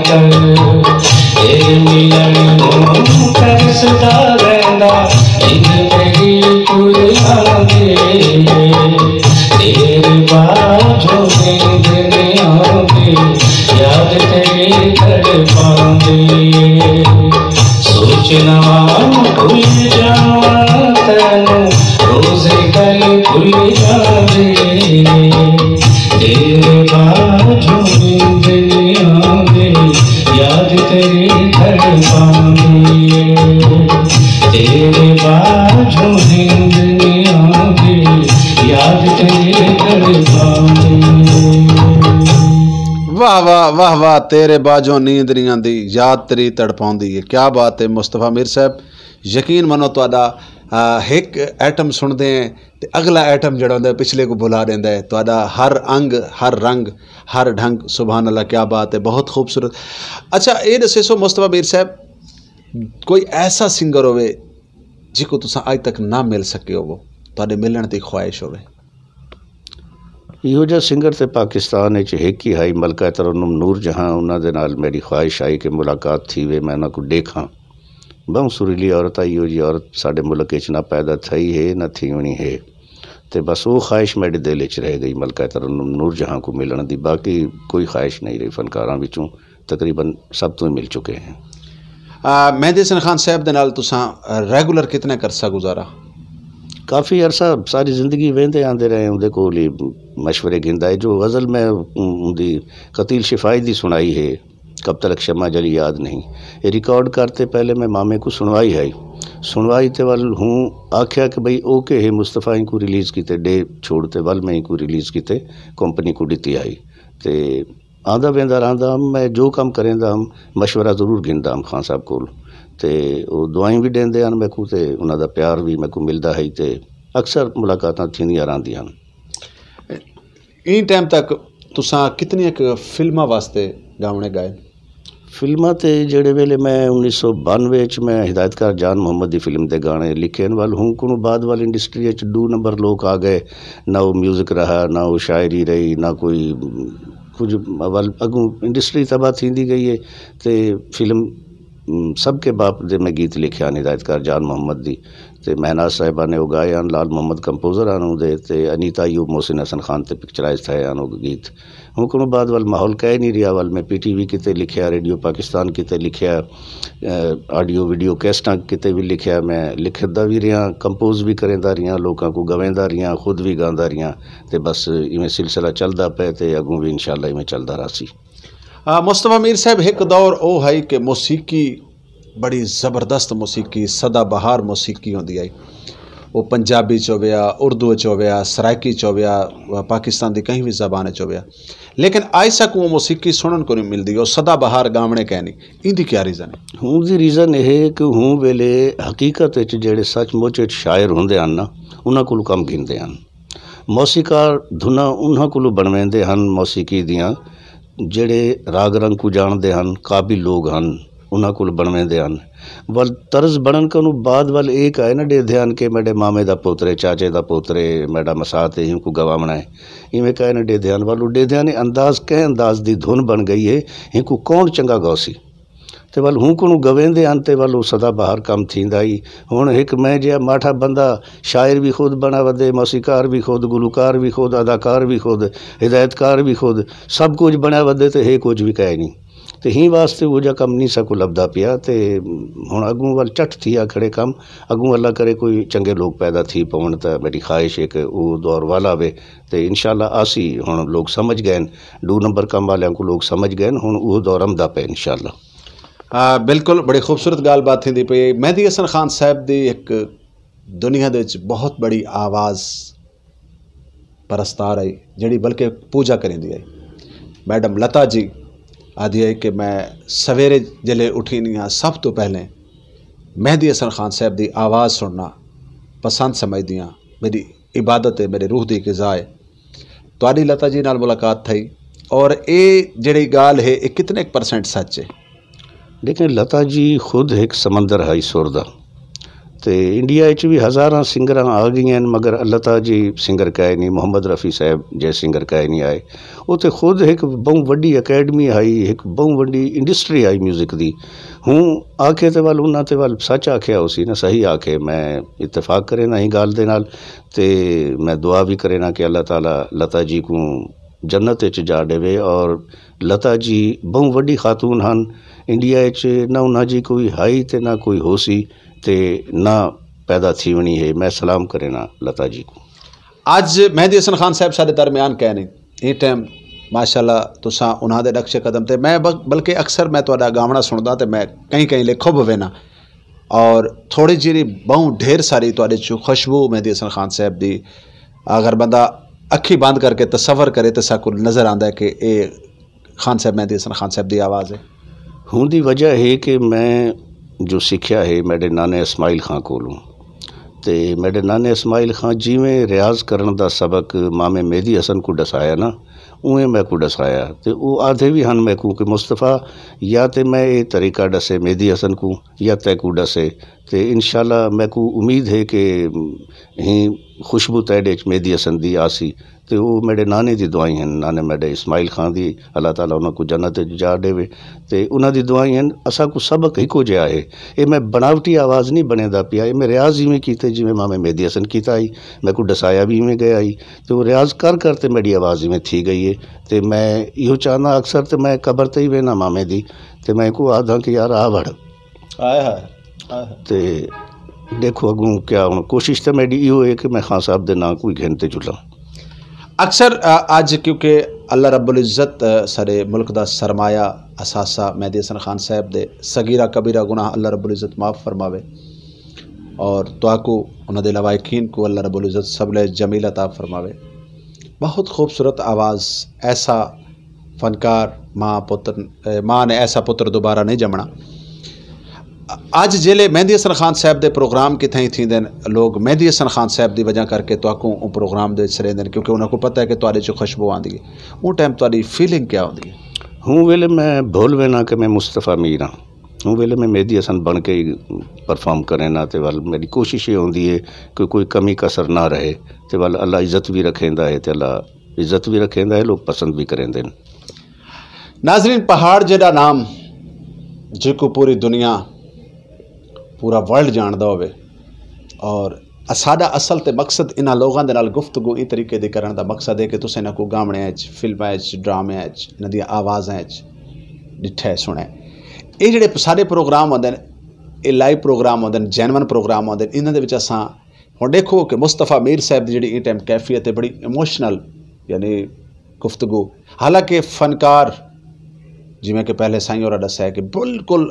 کر، تیرے ملن نوں ترسدا رہندا، نندر میری کھل آندی۔ تیرے باجوں نیند نہیں آندی، یاد تیری تڑپاندی۔ سوچنا بھل جاواں تینوں، روزے کل بھل جاندے۔ تیرے باجوں نیند نہیں آندی، یاد تیری تڑپاندی۔ تیرے باجوں نیند نہیں آندی، یاد تیری تڑپاندی۔ واہ واہ، واہ واہ، تیرے باجوں نیند نہیں آندی، یاد تیری تڑپاندی ہے۔ کیا بات ہے مصطفیٰ میر صاحب، یقین منو تہاݙا، آ، ہک آئٹم سݨدے ہیں تے اڳلا آئٹم جیڑھا ہوندا ہے پچھلے کوں بھلا ݙیندا ہے۔ تہاݙا ہر انگ، ہر رنگ، ہر ڈھنگ، سبحان اللہ، کیا بات ہے، بہت خوبصورت۔ اچھا، اے ݙسیسو مصطفیٰ میر صاحب، کوئی ایسا سنگر ہووے جیکوں تساں اڄ تک نہ مل سڳے ہووو، تہاݙے ملݨ دی خواہش ہووے؟ ایہو جہا سنگر تے پاکستان اچ ہک ہی ہائی، ملکہ ترنم نور جہاں، انہاں دے نال میݙی خواہش ہائی کہ ملاقات تھیوے، میں انہاں کوں ݙیکھاں۔ ٻہوں سریلی عورت ہائی، ایہو جہی عورت ساݙے ملک اچ نہ پیدا تھئی ہے نہ تھیوݨی ہے۔ تے بس او خواہش میݙے دل اچ رہ ڳئی ملکہ ترنم نور جہاں کوں ملݨ دی، باقی کوئی خواہش نہیں رہی فنکاراں وچوں۔ تقریباً سب توں ہی مل چکے ہیں۔ آ، مہدی حسن خان صاحب دے نال تساں ریگولر کتنے عرصہ گزارا؟ کافی عرصہ، ساری زندگی ویندے آندے رہے، اوندے کول ہی مشورے گھندا ہے۔ جو غزل میں اوندی قتیل شفاعی دی سݨائی ہے، کب تلک شمع جلی یاد نہیں، یہ ریکارڈ کرتے پہلے میں مامے کوں سݨوائی ہئی۔ سݨوائی تے ول ہوں آکھیا کہ بھئی اوکے ہے، مصطفیٰ اینکوں ریلیز کیتے ݙے چھوڑ تے ول میں اینکوں ریلیز کیتے کمپنی کوں ݙتی ہئی۔ تے آندا ویندا رہندا ہم، میں جو کم کریندا ہم، مشورہ ضرور گھندا ہم خان صاحب کول۔ تے او دعائیں وی ݙیندے ہن میکوں، تے انہاں دا پیار وی میکوں ملدا ہئی، تے اکثر ملاقاتاں تھیندیاں رہندیاں ہن۔ ایں ٹائم تک تساں کتنی ایک فلماں واسطے گاونے گائے؟ فلماں تے جیڑھے ویلے میں انیس سو بانوے اچ میں ہدایت کار جان محمد دی فلم دے گانے لکھے ہن، ول ہوں کنوں بعد ول انڈسٹری اچ ݙو نمبر لوک آ ڳئے، نہ او میوزک رہا، نہ او شاعری رہی، نہ کوئی کجھ، ول اڳوں انڈسٹری تباہ تھیندی ڳئی ہے۔ تے فلم، م، سب کے باپ دے میں گیت لکھے ہن ہدایت کار جان محمد دی، تے مہناز صاحبہ نے او ڳائے ہن، لال محمد کمپوزر ہن اوندے، تے انیتا ایوب، محسن حسن خان تے پکچرائز تھئے ہن او گیت۔ ہوں کنوں بعد ول ماحول کائے نہیں رہیا، ول میں پی ٹی وی کیتے لکھیا، ریڈیو پاکستان کیتے لکھیا، آ، آڈیو ویڈیو کیسٹاں کیتے وی لکھیا، میں لکھدا وی رہیا، کمپوز وی کریندا رہیا، لوکاں کوں گویندا رہیا، خود وی گاندا رہیا۔ تے بس ایویں سلسلہ چلدا پئے تے اڳوں وی انشاءاللہ ایویں چلدا رہسی۔ آ، مصطفیٰ میر صاحب، ہک دور او ہئی کہ موسیقی، بڑی زبردست موسیقی، سدا بہار موسیقی ہوندی ہئی۔ او پنجابی چ ہویا، اردو چ ہویا، سرائیکی چ ہویا، پاکستان دی کہیں وی زبان چ ہویا۔ لیکن آج تک او موسیقی سݨݨ کوں نہیں ملدی، او سدا بہار گاونے کائے نہیں۔ ایندی کیا ریزن ہے؟ ہوں دی ریزن اے ہے کہ ہوں ویلے حقیقت اچ جیڑھے سچ مچ اچ شاعر ہوندے ہن نا، انہاں کولوں کم گھندے ہن۔ موسیقار دھناں انہاں کولوں بݨویندے ہن موسیقی دیاں، جیڑھے راگ رنگ کوں ڄاݨدے ہن، قابل لوگ ہن، انہاں کولوں بݨویندے ہن۔ ول طرز بݨݨ کنوں بعد ول اے کائے نہ ݙیہدے ہن کہ میݙے مامے دا پوتر ہے، چاچے دا پوتر ہے، میݙا مسات ہے، ہیکوں گواوݨا ہے۔ ایویں کائے نہ ݙیہدے ہن، ول او ݙیہدے ہن انداز کہیں انداز دی دھن بݨ ڳئی ہے، ہیکوں کون چنڳا ڳاسی۔ تے ول ہوں کنوں گویندے ہن تے ول او سدا بہار کم تھیندا ہئی۔ ہݨ ہک میں جیہا ماٹھا بندہ شاعر وی خود بݨا ودے، موسیقار وی خود، گلوکار وی خود، اداکار وی خود، ہدایت کار وی خود، سب کجھ بݨا ودے تے ہے کجھ وی کائے نی۔ تے ہیں واسطے او جا کم نی ساکوں لبھدا پیا۔ تے ہݨ اڳوں ول چٹ تھیا کھڑے کم، اڳوں اللہ کرے کوئی چنڳے لوک پیدا تھی پون تاں میݙی خواہش ہے کہ او دور والا وے۔ تے انشاءاللہ آسی، ہݨ لوک سمجھ ڳئے ہن، ݙو نمبر کم والیاں کوں لوک سمجھ ڳئے ہن، ہݨ او دور امدا پئے انشاءاللہ۔ آ، بالکل، بڑی خوبصورت ڳالھ بات تھیندی پئی ہے۔ مہدی حسن خان صاحب دی ہک دنیا دے وچ بہت بڑی آواز پرستار آئی، جڑی بلکہ پوجا کریندی آئی۔ میڈم لتا جی آدھی ہے کہ میں سویرے جلے اٹھینی ہاں، سب تو پہلے مہدی حسن خان صاحب دی آواز سننا پسند سمجھدی ہاں، میری عبادت ہے، میرے روح دی غذا ہے۔ تہاݙی لتا جی نال ملاقات تھئی، اور اے جڑی ڳالھ ہے، اے کتنے پرسنٹ سچ ہے؟ لیکن لتا جی خود ہک سمندر ہئی سر دا، تے انڈیا اچ وی ہزاراں سنگراں آ ڳئین، مگر لتا جی سنگر کائے نی، محمد رفیع صاحب جیہے سنگر کائے نی آئے۔ اتھے خود ہک ٻہوں وݙی اکیڈمی ہئی، ہک ٻہوں وݙی انڈسٹری ہئی میوزک دی۔ ہوں آکھے تے ول انہاں تے ول سچ آکھیا ہوسی نا، صحیح آکھے، میں اتفاق کرینداں ایں ڳالھ دے نال۔ تے میں دعا وی کرینداں کہ اللہ تعالیٰ لتا جی کوں جنت اچ جا ݙیوے۔ اور لتا جی ٻہوں وݙی خاتون ہن، انڈیا اچ نہ انہاں جی کوئی ہئی تے نہ کوئی ہوسی، تے نہ پیدا تھیوݨی ہے۔ میں سلام کرینداں لتا جی کوں۔ اڄ مہدی حسن خان صاحب ساݙے درمیان کائے نی، ایں ٹائم ماشاءاللہ تساں انہاں دے نقش قدم تے، میں بل-، بلکہ اکثر میں تہاݙا ڳاوݨا سݨداں تے میں کہیں کہیں لے کھب وینداں۔ اور تھوڑی جیہڑی ٻہوں ڈھیر ساری تہاݙے چوں خوشبو مہدی حسن خان صاحب دی، اگر بندہ اکھیں بند کر کے تصور کرے تے ساکوں نظر آندا ہے کہ اے خان صاحب، مہدی حسن خان صاحب دی آواز ہے۔ ہوندی وجہ ہے کہ میں جو سکھیا ہے میݙے نانے اسماعیل خان کولوں۔ تے میݙے نانے اسماعیل خان جیویں ریاض کرݨ دا سبق مامے مہدی حسن کوں ݙسایا نا، اونویں میکوں ݙسایا۔ تے او آہدے وی ہن میکوں کہ مصطفیٰ، یا تے میں اے طریقہ ݙسے مہدی حسن کوں یا تیکوں ݙسے، تے انشاءاللہ میکوں امید ہے کہ ایں خوشبو تیݙے اچ مہدی حسن دی آسی۔ تے او میݙے نانے دی دعائیں ہن، نانے میݙے اسماعیل خان دی، اللہ تعالیٰ انہاں کوں جنت اچ جا ݙیوے۔ تے انہاں دی دعائیں ہن، اساکوں سبق ہکو جیہا ہے۔ اے میں بݨاوٹی آواز نی بݨیندا پیا، اے میں ریاض ایویں کیتے جیویں مامے مہدی حسن کیتا ہئی، میکوں ݙسایا وی ایویں ڳیا ہئی۔ تے او ریاض کر کر تے میݙی آواز ایویں تھی ڳئی ہے۔ تے میں ایہو چاہنداں اکثر تے میں قبر تے ہی وینداں مامے دی، تے میں کوں آہداں کہ یار آ وڑ۔ ہائے ہائے، ہائے ہائے۔ تے ݙیکھو اڳوں کیا ہݨ کوشش تے میݙی ایہو ہے کہ میں خان صاحب دے ناں کوں ہی گھن تے جلاں۔ اکثر، آ، اڄ کیونکہ اللہ رب العزت، آ، ساݙے ملک دا سرمایہ، اثاثہ مہدی حسن خان صاحب دے، صغیرہ کبیرہ گناہ اللہ رب العزت معاف فرماوے، اور تہاکوں انہاں دے لواحقین کوں اللہ رب العزت سبل جمیل عطا فرماوے۔ بہت خوبصورت آواز، ایسا فنکار، ماں پتر، اے، ماں نے ایسا پتر دوبارہ نہیں جمنا۔ اڄ جیلے مہدی حسن خان صاحب دے پروگرام کتھائیں تھیندن، لوگ مہدی حسن خان صاحب دی وجہ کر کے تہاکوں اوں پروگرام دے وچ سݙیندن، کیونکہ انہاں کوں پتہ ہے کہ تہاݙے چ خوشبو آندی ہے۔ اوں ٹائم تہاݙی فیلنگ کیا ہوندی ہے؟ ہوں ویلے میں بھل وینداں کہ میں مصطفیٰ میر ہاں۔ ہوں ویلے میں مہدی حسن بݨ کے ہی پرفارم کرینداں تے ول میݙی کوشش اے ہوندی ہے کہ کوئی کمی کسر نہ رہے، تے ول اللہ عزت وی رکھیندا ہے تے اللہ عزت وی رکھیندا ہے، لوگ پسند وی کریندے ہن۔ ناظرین، پہاڑ جیڑھا نام جیکوں پوری دنیا، پورا ورلڈ جاندا ہووے، اور اساݙا اصل تے مقصد انہاں لوگاں دے نال گفتگو ایں طریقے دی کرݨ دا مقصد ہے کہ تساں انہاں کوں ڳاوݨیاں اچ، فلماں اچ، ڈرامے اچ، انہاں دیاں آوازاں اچ ݙٹھے سݨے۔ اے جیڑھے سارے پروگرام ہوندن، اے لائیو پروگرام ہوندن، جینون پروگرام ہوندن، انہاں دے وچ اساں ہݨ ݙیکھو کہ مصطفیٰ میر صاحب دی جیڑھی ایں ٹائم کیفیت ہے، بڑی ایموشنل، یعنی گفتگو۔ حالانکہ فنکار، جیویں کہ پہلے سائیں ہوراں ݙسایا کہ بالکل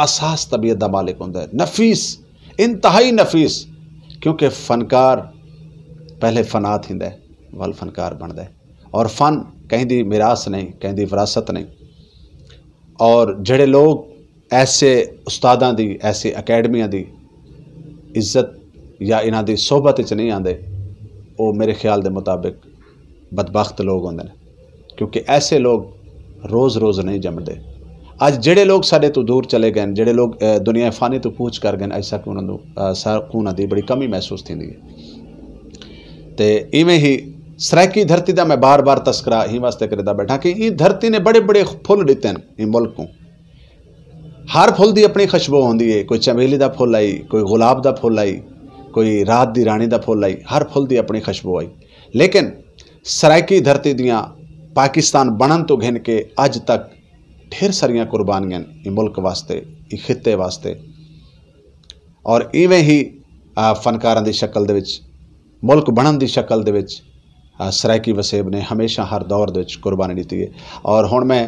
حساس طبیعت دا مالک ہوندا ہے، نفیس، انتہائی نفیس، کیونکہ فنکار پہلے فنا تھیندا ہے، ول فنکار بݨدا ہے۔ اور فن کہیں دی میراث نہیں، کہیں دی وراثت نہیں۔ اور جڑے لوگ ایسے استاداں دی، ایسے اکیڈمیاں دی عزت یا انہاں دی صحبت وچ نہیں آندے، او میرے خیال دے مطابق بدبخت لوگ ہوندے نے، کیونکہ ایسے لوگ روز روز نہیں جمدے۔ اج جڑے لوگ ساڈے تو دور چلے گئے، جڑے لوگ، اے، دنیا فانی تو کوچ کر گئے، ایسا کہ انہاں نوں، اے، سا-، انہاں دی بڑی کمی محسوس تھیندی ہے۔ تے ایویں ہی سرائیکی دھرتی دا میں بار بار تذکرہ ہی واسطے کردا بیٹھا کہ ایں دھرتی نے بڑے بڑے پھل ݙتے ہیں ایں ملک کوں۔ ہر پھل دی اپݨی خوشبو ہوندی ہے، کوئی چمیلی دا پھل آئی، کوئی گلاب دا پھل آئی، کوئی رات دی رانی دا پھل آئی، ہر پھل دی اپݨی خوشبو آئی۔ لیکن سرائیکی دھرتی دیاں پاکستان بݨݨ توں گھن کے اڄ تک ڈھیر ساریاں قربانیاں ایں ملک واسطے، ایں خطے واسطے۔ اور ایویں ہی، آ، فنکاراں دی شکل دے وچ، ملک بݨݨ دی شکل دے وچ، آ، سرائیکی وسیب نے ہمیشہ ہر دور دے وچ قربانی ݙتی ہے۔ اور ہݨ میں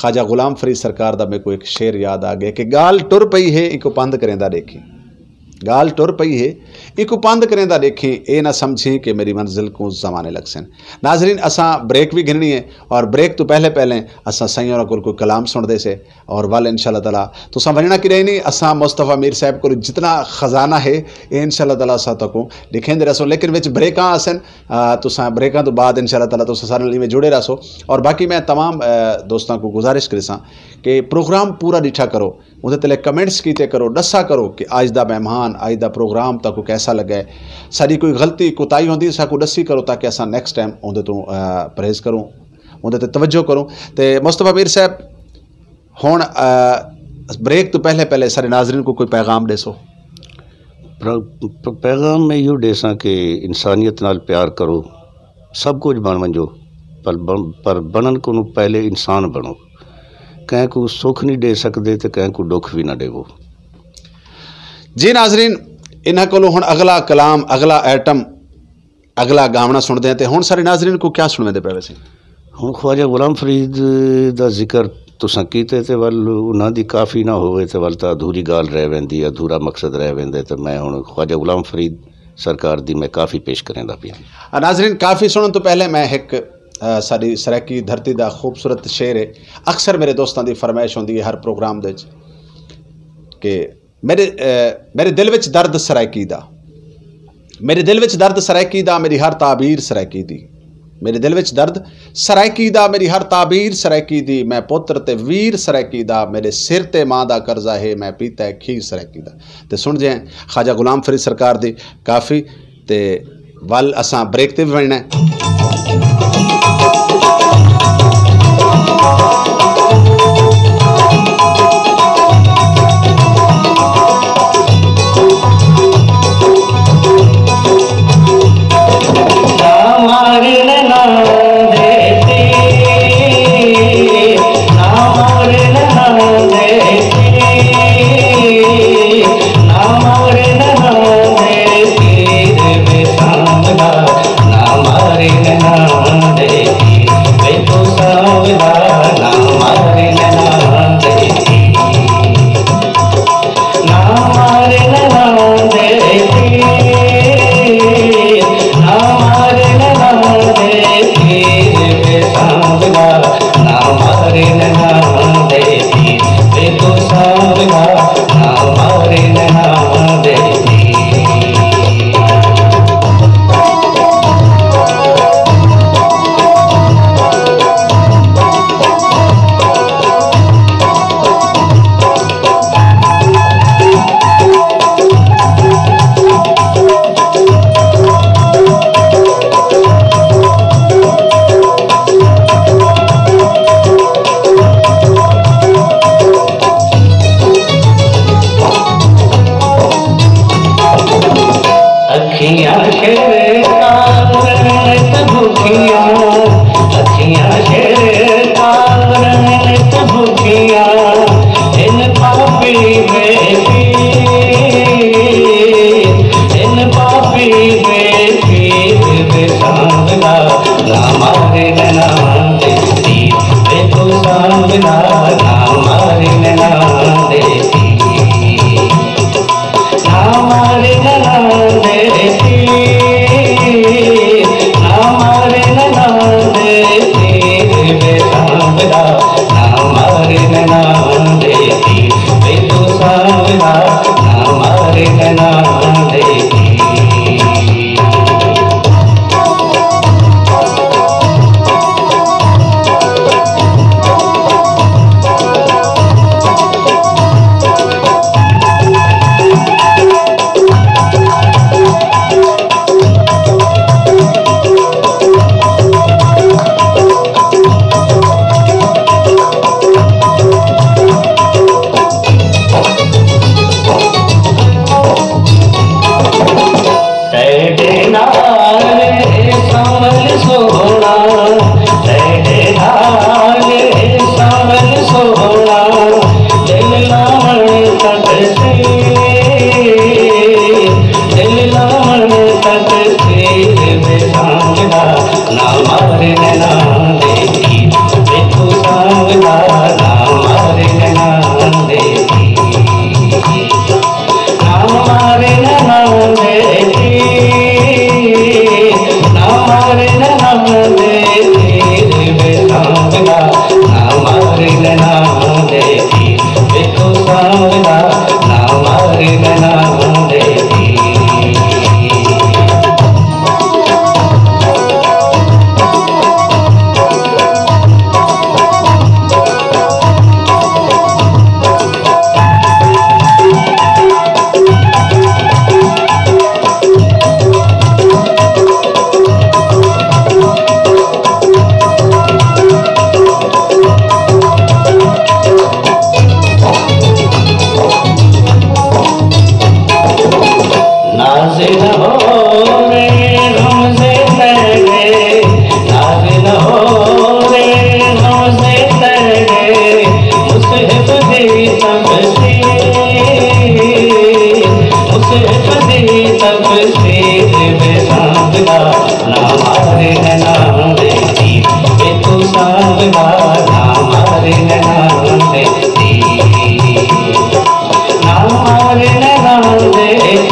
خواجہ غلام فرید سرکار دا میکوں ہک شعر یاد آ ڳئے کہ ڳالھ ٹر پئی ہے، اینکوں پندھ کریندا ݙیکھیں۔ ڳالھ ٹر پئی ہے، اینکوں پندھ کریندا ݙیکھیں، اے نہ سمجھیں کہ میری منزل کوں زمانے لڳسن۔ ناظرین، اساں بریک وی گھنݨی ہے اور بریک توں پہلے پہلے اساں سئیں ہوراں کول کوئی کلام سݨدے سے۔ اور ول انشاءاللہ تعالیٰ تساں ونڄݨا کݙاہیں نہیں، اساں مصطفیٰ میر صاحب کول جتنا خزانہ ہے، اے انشاءاللہ تعالیٰ اساں تہاکوں ݙکھیندے رہسوں۔ لیکن وچ بریکاں آسن، آ، تساں بریکاں توں بعد انشاءاللہ تعالیٰ تساں سارے نال ایویں جڑے رہسو۔ اور باقی میں تمام، آ، دوستاں کوں گزارش کریساں کہ پروگرام پورا ݙٹھا کرو۔ اوندے تلے کمنٹس کیتے کرو، ݙسا کرو کہ اڄ دا مہمان، اڄ دا پروگرام تہاکوں کیسا لڳا ہے۔ ساݙی کوئی غلطی، کوتاہی ہوندی، ساکوں ݙسی کرو تاکہ اساں نیکسٹ ٹائم اوندے توں، آ، پرہیز کروں، اوندے تے توجہ کروں۔ تے مصطفی میر صاحب، ہݨ، آ، بریک توں پہلے پہلے سارے ناظرین کوں کوئی پیغام ݙیسو؟ پر، پر پیغام میں ایہو ݙیساں کہ انسانیت نال پیار کرو، سب کجھ بݨ ونڄو، پر بݨ، پر بݨݨ کنوں پہلے انسان بݨو۔ کہیں کوں سکھ نہیں ݙے سڳدے تے کہیں کوں ݙکھ وی نہ ݙیوو۔ جی ناظرین، انہاں کولوں ہݨ اڳلا کلام، اڳلا آئٹم، اڳلا ڳاوݨا سݨدے ہیں تے ہݨ سارے ناظرین کوں کیا سݨویندے پئے ویسے؟ ہݨ خواجہ غلام فرید دا ذکر تساں کیتے تے ول انہاں دی کافی نہ ہووے تے ول تاں ادھوری ڳالھ رہ ویندی، ادھورا مقصد رہ ویندے۔ تے میں ہݨ خواجہ غلام فرید سرکار دی میں کافی پیش کریندا پیاں۔ آ، ناظرین، کافی سݨݨ توں پہلے میں ہک، آ، ساݙی سرائیکی دھرتی دا خوبصورت شعر ہے۔ اکثر میرے دوستاں دی فرمائش ہوندی ہے ہر پروگرام دے وچ کہ میرے، آ، میرے دل وچ درد سرائیکی دا، میرے دل وچ درد سرائیکی دا، میری ہر تعبیر سرائیکی دی۔ میرے دل وچ درد سرائیکی دا، میری ہر تعبیر سرائیکی دی۔ میں پتر تے ویر سرائیکی دا، میرے سر تے ماں دا قرضہ ہے، میں پیتا ہے کھیر سرائیکی دا۔ تے سݨدے ہیں خواجہ غلام فرید سرکار دی کافی۔ تے ول اساں بریک تے وی ونڄݨا ہے۔ نہ مارن نہ دیتی، نہ مارن نہ دیتی، نہ مارن نہ دیتی، بے سانگا، نہ مارن نہ دیتی، بے تو سانگا، نہ مارن نہ دیتی۔ نہ مارن نہ دیتی، نہ مارن نہ دیتی، بے سانگا، نہ مارن نہ دیتی، بے تو سانگا، نہ مارن نہ دیتی۔ اکھیاں شیر کارن تے بھکیاں، اکھیاں شیر کارن تے بھکیاں، ہن پاپی بے پیر، ہن پاپی بے پیر، بے سانگا، نہ مارن نہ دیتی، بے تو سانگا، نہ مارن نہ دیتی۔ نہ مارن نہ دیتی، نہ مارن نہ دیتی، بے سانگا، نہ مارن نہ دیتی، بے تو سانگا، نہ مارن نہ دیتی۔ تفسیر، اس دی تفسیر میں سانگلا، نہ مارے نہ دیتی، اے تو سانگلا، نہ مارے نہ دیتی، نہ مارے نہ دیتی،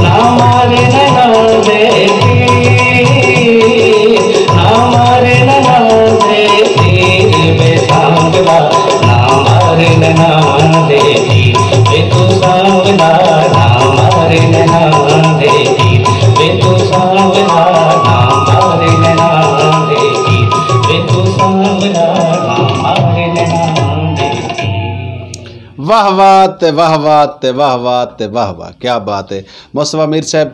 نہ مارے نہ دیتی، نہ مارے نہ دیتی، بے سانگلا، نہ مارن نہ دیتی، وے توں سانگلا، نہ مارن نہ دیتی، وے توں سانگلا، نہ مارن نہ دیتی، وے توں سانگلا، نہ مارن نہ دیتی۔ واہ واہ تے واہ واہ تے واہ واہ تے واہ واہ، کیا بات ہے مصطفی میر صاحب۔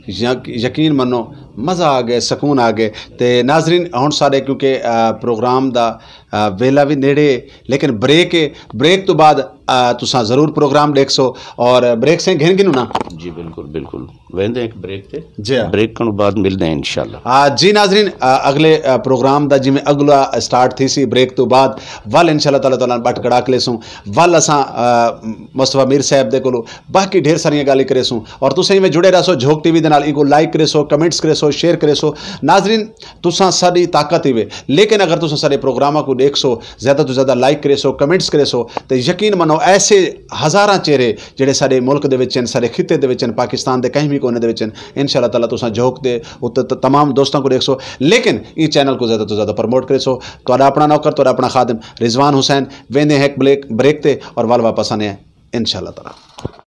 یک- یقین منو، مزہ آ گئے، سکون آ گئے۔ تے ناظرین، ہن سارے کیونکہ آ، پروگرام دا آ، ویلا وی نیڑے ہے، لیکن بریک ہے۔ بریک تو بعد آ، تساں ضرور پروگرام ݙیکھسو۔ اور بریک سیں گھن گھنوں نا؟ جی بالکل بالکل، ویندے ہیں ایک بریک تے۔ جی ہاں۔ بریک کنوں بعد ملدے ہیں انشاءاللہ۔ آ، جی ناظرین، آ، اگلے آ، پروگرام دا جویں اگلا سٹارٹ تھی سی بریک تو بعد، ول انشاءاللہ تعالیٰ تعالیٰ بٹ کڑا کے لیسوں۔ ول اساں آ، مصطفی میر صاحب دے کولو باقی ڈھیر ساریاں گالیں کریسوں، اور تساں ایویں جڑے رہسو جھوک ٹی وی دے نال، اینکوں لائک کریسو، کمنٹس کریسو، شیئر کریسو۔ ناظرین، تساں ساݙی طاقت ہیوے، لیکن اگر تساں ساݙے پروگراماں کوں ݙیکھسو، زیادہ توں زیادہ لائک کریسو، کمنٹس کریسو، تے یقین منو ایسے ہزاراں چہرے جڑے ساݙے ملک دے وچ ہن، ساݙے خطے دے وچ ہن، پاکستان دے کہیں وی کونے دے وچ ہن، انشاءاللہ تعالیٰ تساں جھوک دے اتے ت- تمام دوستاں کوں ݙیکھسو۔ لیکن ایں چینل کوں زیادہ توں زیادہ پروموٹ کریسو۔ تہاݙا اپݨا نوکر، تہاݙا اپݨا خادم رضوان حسین، ویندے ہیں ایک بلیک بریک تے اور ول واپس آنے ہیں انشاءاللہ تعالیٰ۔